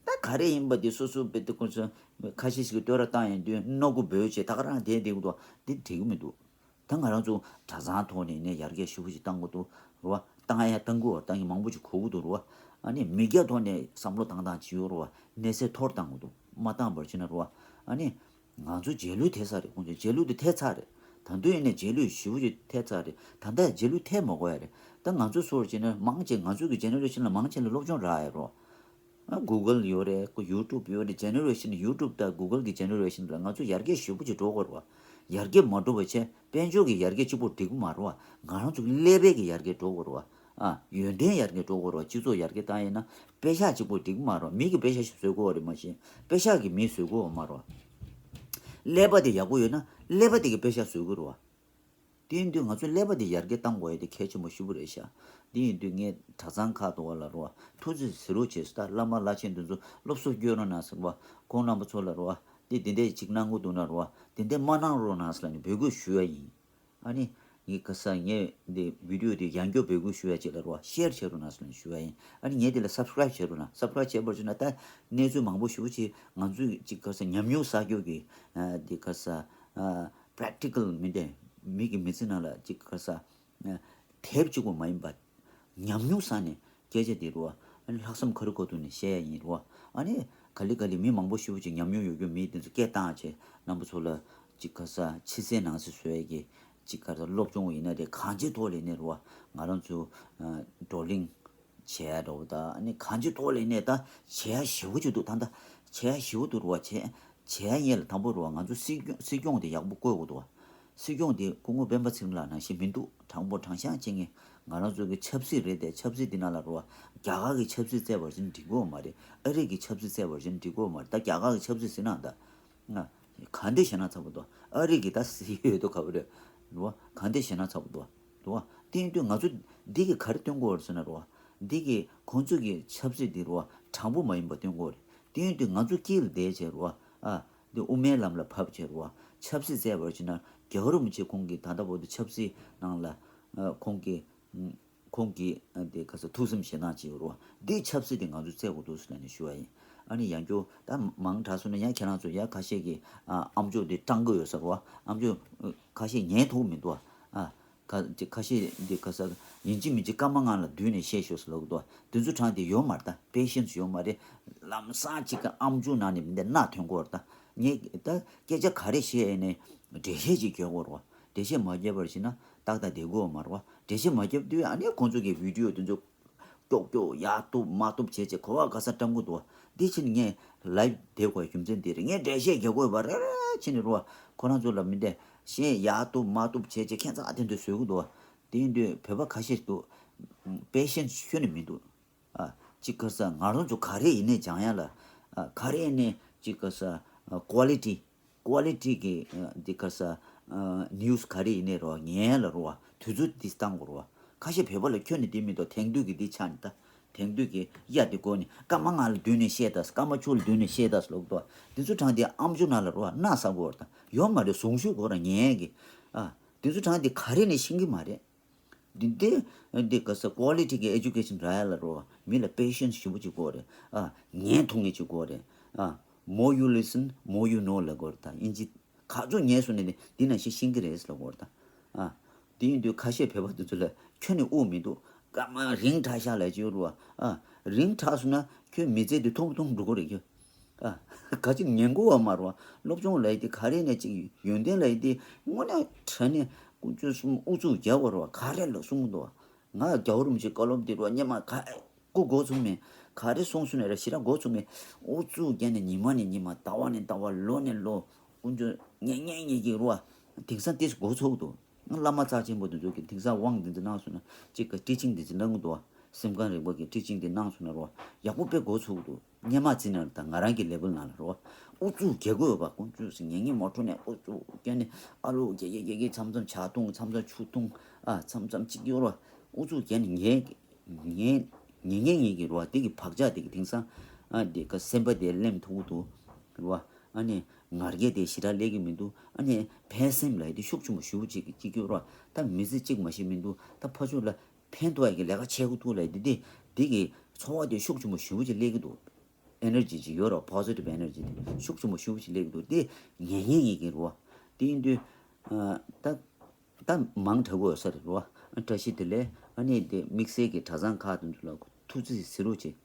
ད་ག་རེ་ཡིན་པ་འདི་སོ་སོ་བེ་ཏི་ཀུན་སོ་ཁ་ཤས་ཤིག་གིས་བསྟོད་ར་བཏང་ཡོང་དུས་རྣོ་གུ་འབོད་བྱས་ད་ག་རང་བསྡད་བསྡད་ཀྱི་འདུག་འདི་འགྲིག་གི་མི་འདུག་ད་ང་རང་ཚོ་གྲྭ་ཚང་ཐོག་ནས་ནས་ཡར་རྒྱས་ཞེ་པོ་ཞིག་བཏང་དགོས་འདུག་རེད་བ། བཏང་ཡ་བཏང་དགོས་བ་བཏང་ཡ་མང་པོ་ཞིག་གོ་གི་འདུག་རེད་བ། ཨ་ནི་མི་སྐྱ་ཐོག་ནས་བསམ་བློ་བཏང་སྟངས་ཅིག་ཡོད་རེད་བ། གནས་ཚད་མཐོར་བཏང་དགོས་འདུག་མ་བཏང་བར་བྱས་ན་རེད་བ། ཨ་ནི་ང་ཚོ་རྗེས་ལུས་ཐེབས་ས་རེད། ཁོང་ཚོ་རྗེས་ལུས་དེ་ཐེབས་ཚར་རེད། ད་དུང་ཡིན་ནའི་རྗེས་ལུས་ཞེ་པོ་ཞིག་ཐེབས་ཚར་རེད། ད་ལྟ་རྗེས་ལུས་ཐེབས་མ་དགོས་ཡ་རེད། ད་ང་ཚོ་སོར་བྱས་ན་མང་ཆེ་ང་ཚོ་གི་ཇེ་ནེ་རེ་ཤན་ལ་མང་ཆེ་ལ་སློབ་སྦྱོང་རག་ཡ་རོ། ཨ་གུ་གལ་ཡོད་རེད། ཁོ་ཡུ་ཊུབ་ཡོད་རེད། ཇེ་ནེ་རེ་ཤན་ཡུ་ཊུབ་དང་གུ་གལ་གི་ཇེ་ནེ་རེ་ཤན་ལ་ང་ཚོ་ཡར་རྒྱས་ཞེ་པོ་ཅིག་འགྲོ་དགོས་རེད་བ། ཡར་རྒྱས་མ་འགྲོ་བ་བྱས་དཔལ་འབྱོར་གྱི་ཡར་རྒྱས་གཅིག་པོ་འགྲིག་གི་མ་རེད་བ། ང་རང་ཚོ་གི་ཀླད་པའི་གི་ཡར་རྒྱས་འགྲོ་དགོས་རེད་བ། ཨ་ཡོན་ཏན་ཡར་རྒྱས་འགྲོ་དགོས་རེད་བ། སྤྱི་ཚོགས་ཡར་རྒྱས་བཏང་ཡིན་ན་པེ་ཤག་གཅིག་པོ་འགྲིག་གི་མ་རེད་བ། མི་གི་པེ་ཤག་ཞིག་བཟོ་དགོས་རེད་མ་གཞི་པེ་ཤག་གི་མི་བཟོ་དགོས་བ་མ་རེད་བ། ཀླད་པ་དེ་ཡག་པོ་ཡོད་ན་ཀླད་པ་དེ་གི་པེ་ཤག་བཟོ་དགོས་རེད་བ། དེ་ཡིན་དུས་ང་ཚོའི་ཀླད་པ་འདི་ཡར་རྒྱས་གཏང་དགོས་ཡ་དེ་གལ་ཆེན་པོ་ཞེ་པོ་རེད་ཤག་དེ་ཡིན་དུས་ངས་གྲྭ་ཚང་ཁག་ཏུ་བ་ལ་རོ། ཐུགས་རྗེ་གཟིགས་རོགས་བྱས་སོ། ད་བླ་མ་བླ་ཆེན་འདི་ཚོ་སློབ་གསོ་སྐྱོན་རོགས་གནང་ཟེར་བ། ཁོང་རྣམ་པ་ཚོ་ལ་རོ། དེ་དེ་འདྲས་ཅིག་གནང་གི་འདུག་ན་རོ། དེ་འདྲས་མ་གནང་རོགས་གནང་ཟེར་ལ་ནི་འབོད་སྐུལ་ཞུ་ཡ་ཡིན། ཨ་ནི། ངས་ག་ས་ངས་འདི་བི་ཌིའོ་འདི་ཡང་བསྐྱར་འབོད་སྐུལ་ཞུ་ཡ་ཅིག་ལ་རོ། ཤེར་བྱེད་རོགས་གནང་ཟེར་ལ་ནི་ཞུ་ཡ་ཡིན། ཨ་ནི་ངས་དེ་ལ་སབ་སི་ཀ་རེབ་བྱེད་རོགས་གནང་། སབ་སི་ཀ་རེབ་བྱས་པར་བྱས་ན་ད་གནས་ཚུལ་མང་པོ་ཞེ་པོ་ཅིག་ང་ཚོས་ཅིག་ག་ས་ཉམས་མྱོང་བསགས་རྒྱུ་གི་འདི་ག་ས། པེ་རེག་ཊི་ཀལ་མི་འདྲ་མི་གི་མི་ཚེ་ནང་ལ་ཅིག་ག་ས། དེབ་གཅིག་པོ་མ་ཡིན་པ། ཉམས་མྱོང་བསགས་ནས་སྐད་ཆ་དེ་རུ་ ལྷག་བསམ་ཁ་རི་ཁ་ཐུག་ནས་བཤད་ཡ་ཡིན་རེད་བ། ཨ་ནི་ག་ལེ་ག་ལེ་མི་མང་པོ་ཞེ་པོ་ཅིག་ཉམས་མྱོང་ཡོད་རྒྱུ་མི་དེ་ཚོ་སྐད་བཏང་བྱས་རྣམ་པ་ཚོ་ལ་ཅིག་ག་ས་ཕྱི་གསལ་ནང་གསལ་བཟོ་ཡ་གི་ཅིག་ག་ས་སློབ་སྦྱོང་ཡིན་ན་དེ་གང་ཅིའི་ཐོག་ལ་ཡིན་ནའི་རེད་བ། ང་རང་ཚོ་བགྲོ་གླེང་བྱས་འགྲོ་བ་ད་ཨ་ནི་གང་ཅིའི་ཐོག་ལ་ཡིན་ནའི་ད་བྱས་ཞེ་པོ་ཅིག་འདུག་ད་ད་བྱས་ཞེ་པོ་འདུག་རེད་བ། བྱས་བྱས་ཡས་ལ་དང་པོ་རེད་བ། ང་ཚོ་སྲིད་སྐྱོང་སྲིད་སྐྱོང་དེ་ཡག་པོ་བསྐོ་དགོས་འདུག་བ། སྲིད་སྐྱོང་དེ་སྐུ་ངོ་སྤེན་པ་ཚེ་རིང་ལགས་ནང་བཞིན་མི་འདུག་དྲང་པོ་དྲང་གཞག་བྱེད་ངེས། ང་རང་ཚོ་གི་ཆབ་སྲིད་རེད་དེ་ཆབ་སྲིད་འདི་ནང་ལ་རེད་བ། རྒྱ་གར་གི་ཆབ་སྲིད་བཙལ་བར་བྱས་ན་འགྲིག་གི་ཡོད་མ་རེད། ཨ་རི་གི་ཆབ་སྲིད་བཙལ་བར་བྱས་ན་འགྲིག་གི་ཡོད་མ་རེད། ད་རྒྱ་གར་གི་ཆབ་སྲིད་ཟེར་ན་ད་ང་གང་འདྲ་བྱས་ན་ཚ་པོ་འདུག་ཨ་རི་གི་ད་སྲིད་ཡོད་དོ་ག་བ་རེད་རེད་བ། གང་འདྲ་བྱས་ན་ཚ་པོ་འདུག་བ། དེ་ཡིན་དུས་ང་ཚོ་འདི་གི་ག་རེ་སྟོན་དགོས་རེད་ཟེར་ན་རེད་བ། འདི་གི་ཁོང་ཚོ་གི་ཆབ་སྲིད་འདི་རེད་བ། དྲང་པོ་མ་ཡིན་པ་སྟོན་དགོས་རེད། དེ་ཡིན་དུས་ང་ཚོ་དཀྱིལ་ལ་བསྡད་བྱས་རེད་བ། ཨ། འདི་དབུ་མའི་ལམ་ལ་བབས་བྱས་རེད་བ། ཆབ་སྲིད་བཙལ་བར་བྱས་ན་རྒྱལ་བ་རིན་པོ་ཆེ་ཁོང་གིས་ད་ལྟ་བར་དུ་ཆབ་སྲིད་ནང་ལ་ཨ། ཁོང་གིས་ཨ། ཁོང་གིས་ཨ། འདི་ག་ས་ཐུགས་བསམ་བཞེས་སྟངས་ཅིག་ཡོད་རེད་བ། འདི་ཆབ་སྲིད་འདི་ང་ཚོ་བཙལ་དགོས་འདུག་ཟེར་ནས་ཞུ་བ་ཡིན། ཨ་ནི་ཡང་བསྐྱར་ད་མང་དྲགས་སོང་ན་ཡང་ཁྱེད་རང་ཚོ་ཡང་ཁ་ཤས་ཀྱིས་ཨ། ཨམ་ཅོག་འདི་སྐྲང་གི་ཡོད་ཟེར་བ། ཨམ་ཅོག་ཨ། ཁ་ཤས་ཉན་ཐུབ་མི་འདུག་ཨ། ཁ་ཁ་ཤས་འདི་ག་ས་ཡིན་གཅིག་མིན་གཅིག་སྐར་མ་ལྔ་ལ་བསྡུས་ནས་བཤད་ཤོག་ཟེར་ལབ་ཀྱི་འདུག་དེ་ཚོ་གྲངས་དེ་ཡོད་མ་རེད། ད་པེ་ཤེན་སི་ཡོད་མ་རེད། ལམ་སང་གཅིག་གི་ཨམ་ཅོག་ནང་ནས་མི་འདི་སྣ་ཐོན་གྱི་ཡོད་རེད། ད་ངས་ད་སྐད་ཆ་ག་རེ་བཤད་ནས་འགྲེལ་བཤད་ཅིག་རྒྱག་དགོས་རེད་བ། འགྲེལ་བཤད་མ་བརྒྱབ་པར་བྱས་ན་ཏག་ཏག་བསྡད་ཀྱི་ཡོད་མ་རེད་བ། འགྲེལ་བཤད་མ་བརྒྱབ་དུས་ཨ་ནི་ཁོང་ཚོ་གི་བི་ཌི་ཡོ་དེ་ཚོ་ཀྱོག་ཀྱོག་ཡག་ཐུབ་མ་ཐུབ་བྱས་བྱས་གོ་བ་ག་ས་བཀྲམ་གྱི་འདུག་བ། འདི་ཕྱིན་ངས་ལའིབ་བསྡད་དགོས་རྒྱུ་མཚན་འདི་རེད། ངས་འགྲེལ་བཤད་རྒྱག་དགོས་པ་རེ་རེ་ཕྱིན་ནས་རེད་བ། ཁོ་རང་ཚོ་ལ་མི་འདི་བཤད་ཡག་ཐུབ་མ་ཐུབ་བྱས་བྱས་ཁྱད་མཚར་དེ་འདྲ་བཟོས་ཀྱི་འདུག་བ། དེ་ཡིན་དུས་བོད་པ་ཁ་ཤས་འདུག་པེ་ཤེན་སི་ཁྱོན་ནས་མི་འདུག་ཨ། གཅིག་ག་ས་ང་རང་ཚོ་ག་རེ་ཡིན་ནའི་སྦྱང་ཡ་ལ། ཨ། ག་རེ་ཡིན་ནའི་གཅིག་ག་ས་ཀོ་ལི་ཊི་ཀོ་ལི་ཊི་གི་ཨ། འདི་ག་ས་ཨ། ནིའུ་སི་ག་རེ་ཡིན་ནའི་རོ་ཉན་ལ་རོ་བ། དུས་ཚོད་འདི་བཏང་དགོས་རོ་བ། ཁ་ཤས་བོད་པ་ལ་ཁྱོན་ནས་འདི་མི་འདུག་དེང་དུས་ཀྱི་འདི་ཆ་ནས་ད་དེང་དུས་ཀྱི་གཡའ་འདི་སྒོ་ནས་སྐར་མ་ལྔ་ལ་བསྡུས་ནས་བཤད་ད། སྐར་མ་བཅུ་ལ་བསྡུས་ནས་བཤད་ད་ལོག་འདུག་འདི་ཚོ་གྲངས་འདི་ཨམ་ཅོག་ནང་ལ་རོ་བ་སྣ་ས་དགོས་ར། ད་ཡོད་མ་རེད། གཟུངས་གཞུག་གོ་ར་ཉན་གི། ཨ། འདི་ཚོ་གྲངས་འདི་ག་རེ་ནས་ཤེས་ཀྱི་མ་རེད། འདི་འདི་འདི་ག་ས་ཀོ་ལི་ཊི་གི་ཨེ་ཇུ་ཀེ་ཤན་རག་ཡ་ལ་རོ་མི་ལ་པེ་ཤེན་སི་ཞེ་པོ་ཅིག་དགོས་རེད། ཨ། ཉན་ཐུབ་མཁན་ཅིག་དགོས་རེད། ཨ། More you listen, more you know ལབ་དགོས་རེད། ད་དབྱིན་ཇི་ག་ཚོད་ཉན་སོང་ནས་འདི་ནང་བཞིན་ཤེས་ཀྱི་རེད་ལབ་དགོས་རེད། ད། ཨ། དེ་ཡིན་དུས་ཁ་ཤས་བོད་པ་འདི་ཚོ་ལ་ཁྱོན་ནས་དབུགས་མི་འདུག་སྐར་མ་རིང་དྲགས་ཤག་ལབ་ཀྱི་ཡོད་རེད་བ། ཨ། རིང་དྲགས་སོང་ན་ཁྱོད་མི་ཚེ་འདི་ཐུང་ཐུང་འགྲོ་གི་རེད་ཁྱོད། ཨ། ག་ཅིག་ཉན་གོ་བ་མ་རེད་བ། སློབ་སྦྱོང་ལབ་ཡ་དེ་ག་རེ་ནས་ཅིག་ཡོན་ཏན་ལབ་ཡ་དེ་དངོས་གནས་དྲང་གནས་ཀུན་སྤྱོད་གསུམ་ཨུ་ཚུགས་རྒྱག་དགོས་རེད་བ། ག་རེ་ལ་གསུང་གི་འདུག་བ། ང་རྒྱལ་བ་རིན་པོ་ཆེའི་བཀའ་སློབ་འདི་རེད་བ། སྙན་མ་ག་སྐུ་འགོ་ཚུགས་མེད། ག་རེ་གསུང་སོང་ནས་ར་ཞེ་དྲག་འགོ་ཚུགས་མེད། ཨུ་ཚུགས་བརྒྱབ་ནས་ཉི་མ་ནས་ཉི་མ་ཟླ་བ་ནས་ཟླ་བ་ལོ་ནས་ལོ་ཀུན་སྤྱོད་ངན་ངན་ངན་གྱི་རེད་བ། དེང་སང་ཏིས་འགོ་ཚུགས་འདུག་ང་བླ་མ་རྩ་ཆེན་པོ་དེ་ཚོ་གིས་དེང་སང་དབང་འདི་ཚོ་གནང་སོང་ན་གཅིག་གི་ཊི་ཆིང་འདི་ཚོ་གནང་གི་འདུག་བ། སེམས་ཁམས་རིག་པ་གི་ཊི་ཆིང་འདི་གནང་སོང་ན་རོ་ཡག་པོ་དཔེ་འགོ་ཚུགས་འདུག་སྙན་མ་བརྩིས་ན་ད་ང་རང་གི་ལེ་བལ་ནང་ལ་རོ་ཨུ་ཚུགས་རྒྱག་དགོས་ཡོད་པ། ཀུན་སྤྱོད་ཟེར་ངན་ངན་མོ་ཊ་ནས་ཨུ་ཚུགས་བརྒྱབ་ནས་ཨ་ལོ་རྒྱག་རྒྱག་རྒྱག་རྒྱག་མཚམས་མཚམས་ཇ་འཐུང་མཚམས་མཚམས་ཆུ་འཐུང་། ཨ། མཚམས་མཚམས་གཅིག་གཡོར་བ་ཨུ་ཚུགས་བརྒྱབ་ནས་ངན་ངན་ངན་ངན་ངན་གྱི་རོ་དེ་གི་བག་ཆགས་དེ་གི་དེང་སང་ཨ་དེ་ག་སེམས་པ་དེ་ལེམ་ཐུབ་ཀྱི་འདུག་རོ། ཨ་ནི་ང་རྒྱལ་དེ་ཞེ་དྲག་སླེབས་ཀྱི་མི་འདུག་ཨ་ནི་ཕན་སེམས་ལབ་ཡ་དེ་ཤུགས་ཆེན་པོ་ཞེ་པོ་ཅིག་གཅིག་གཡོར་བ། ད་མི་ཚེ་གཅིག་མ་ཤི་མི་འདུག་ད་ཕར་ཕྱོགས་ལ་ཕན་ཐོགས་ཡ་གི་ལས་ཀ་བྱེད་དགོས་འདུག་ལབ་ཡ་དེ་དེ་དེ་གི་ཚོར་བ་དེ་ཤུགས་ཆེན་པོ་ཞེ་པོ་ཅིག་སླེབས་ཀྱི་འདུག་ཨེ་ནར་ཇི་ཅིག་ཡོད་རོ། པོ་ཟི་ཊིབ་ཨེ་ནར་ཇི་དེ་ཤུགས་ཆེན་པོ་ཞེ་པོ་ཅིག་སླེབས་ཀྱི་འདུག་དེ་ངན་ངན་ཡིན་གྱི་རོ། དེ་ཡིན་དུས་ཨ་ད་ད་མང་དྲགས་ཀྱི་ཡོད་ས་རེད་རོ། བཀྲ་ཤིས་བདེ་ལེགས། ཨ་ནི་དེ་དམིགས་བསལ་གྱི་གྲྭ་ཚང་ཁག་དེ་ཚོ་ལ་ཐུགས་རྗེ་ཟེར་རོགས་བྱེད།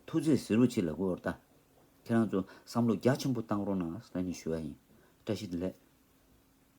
ཐུགས་རྗེ་ཟེར་རོགས་བྱེད་ལབ་ཀྱི་ཡོད་རེད་ད། ཁྱེད་རང་ཚོ་བསམ་བློ་རྒྱ་ཆེན་པོ་བཏང་རོགས་གནང་ཟེར་ནས་ཞུ་བ་ཡིན། བཀྲ་ཤིས་བདེ་ལེགས།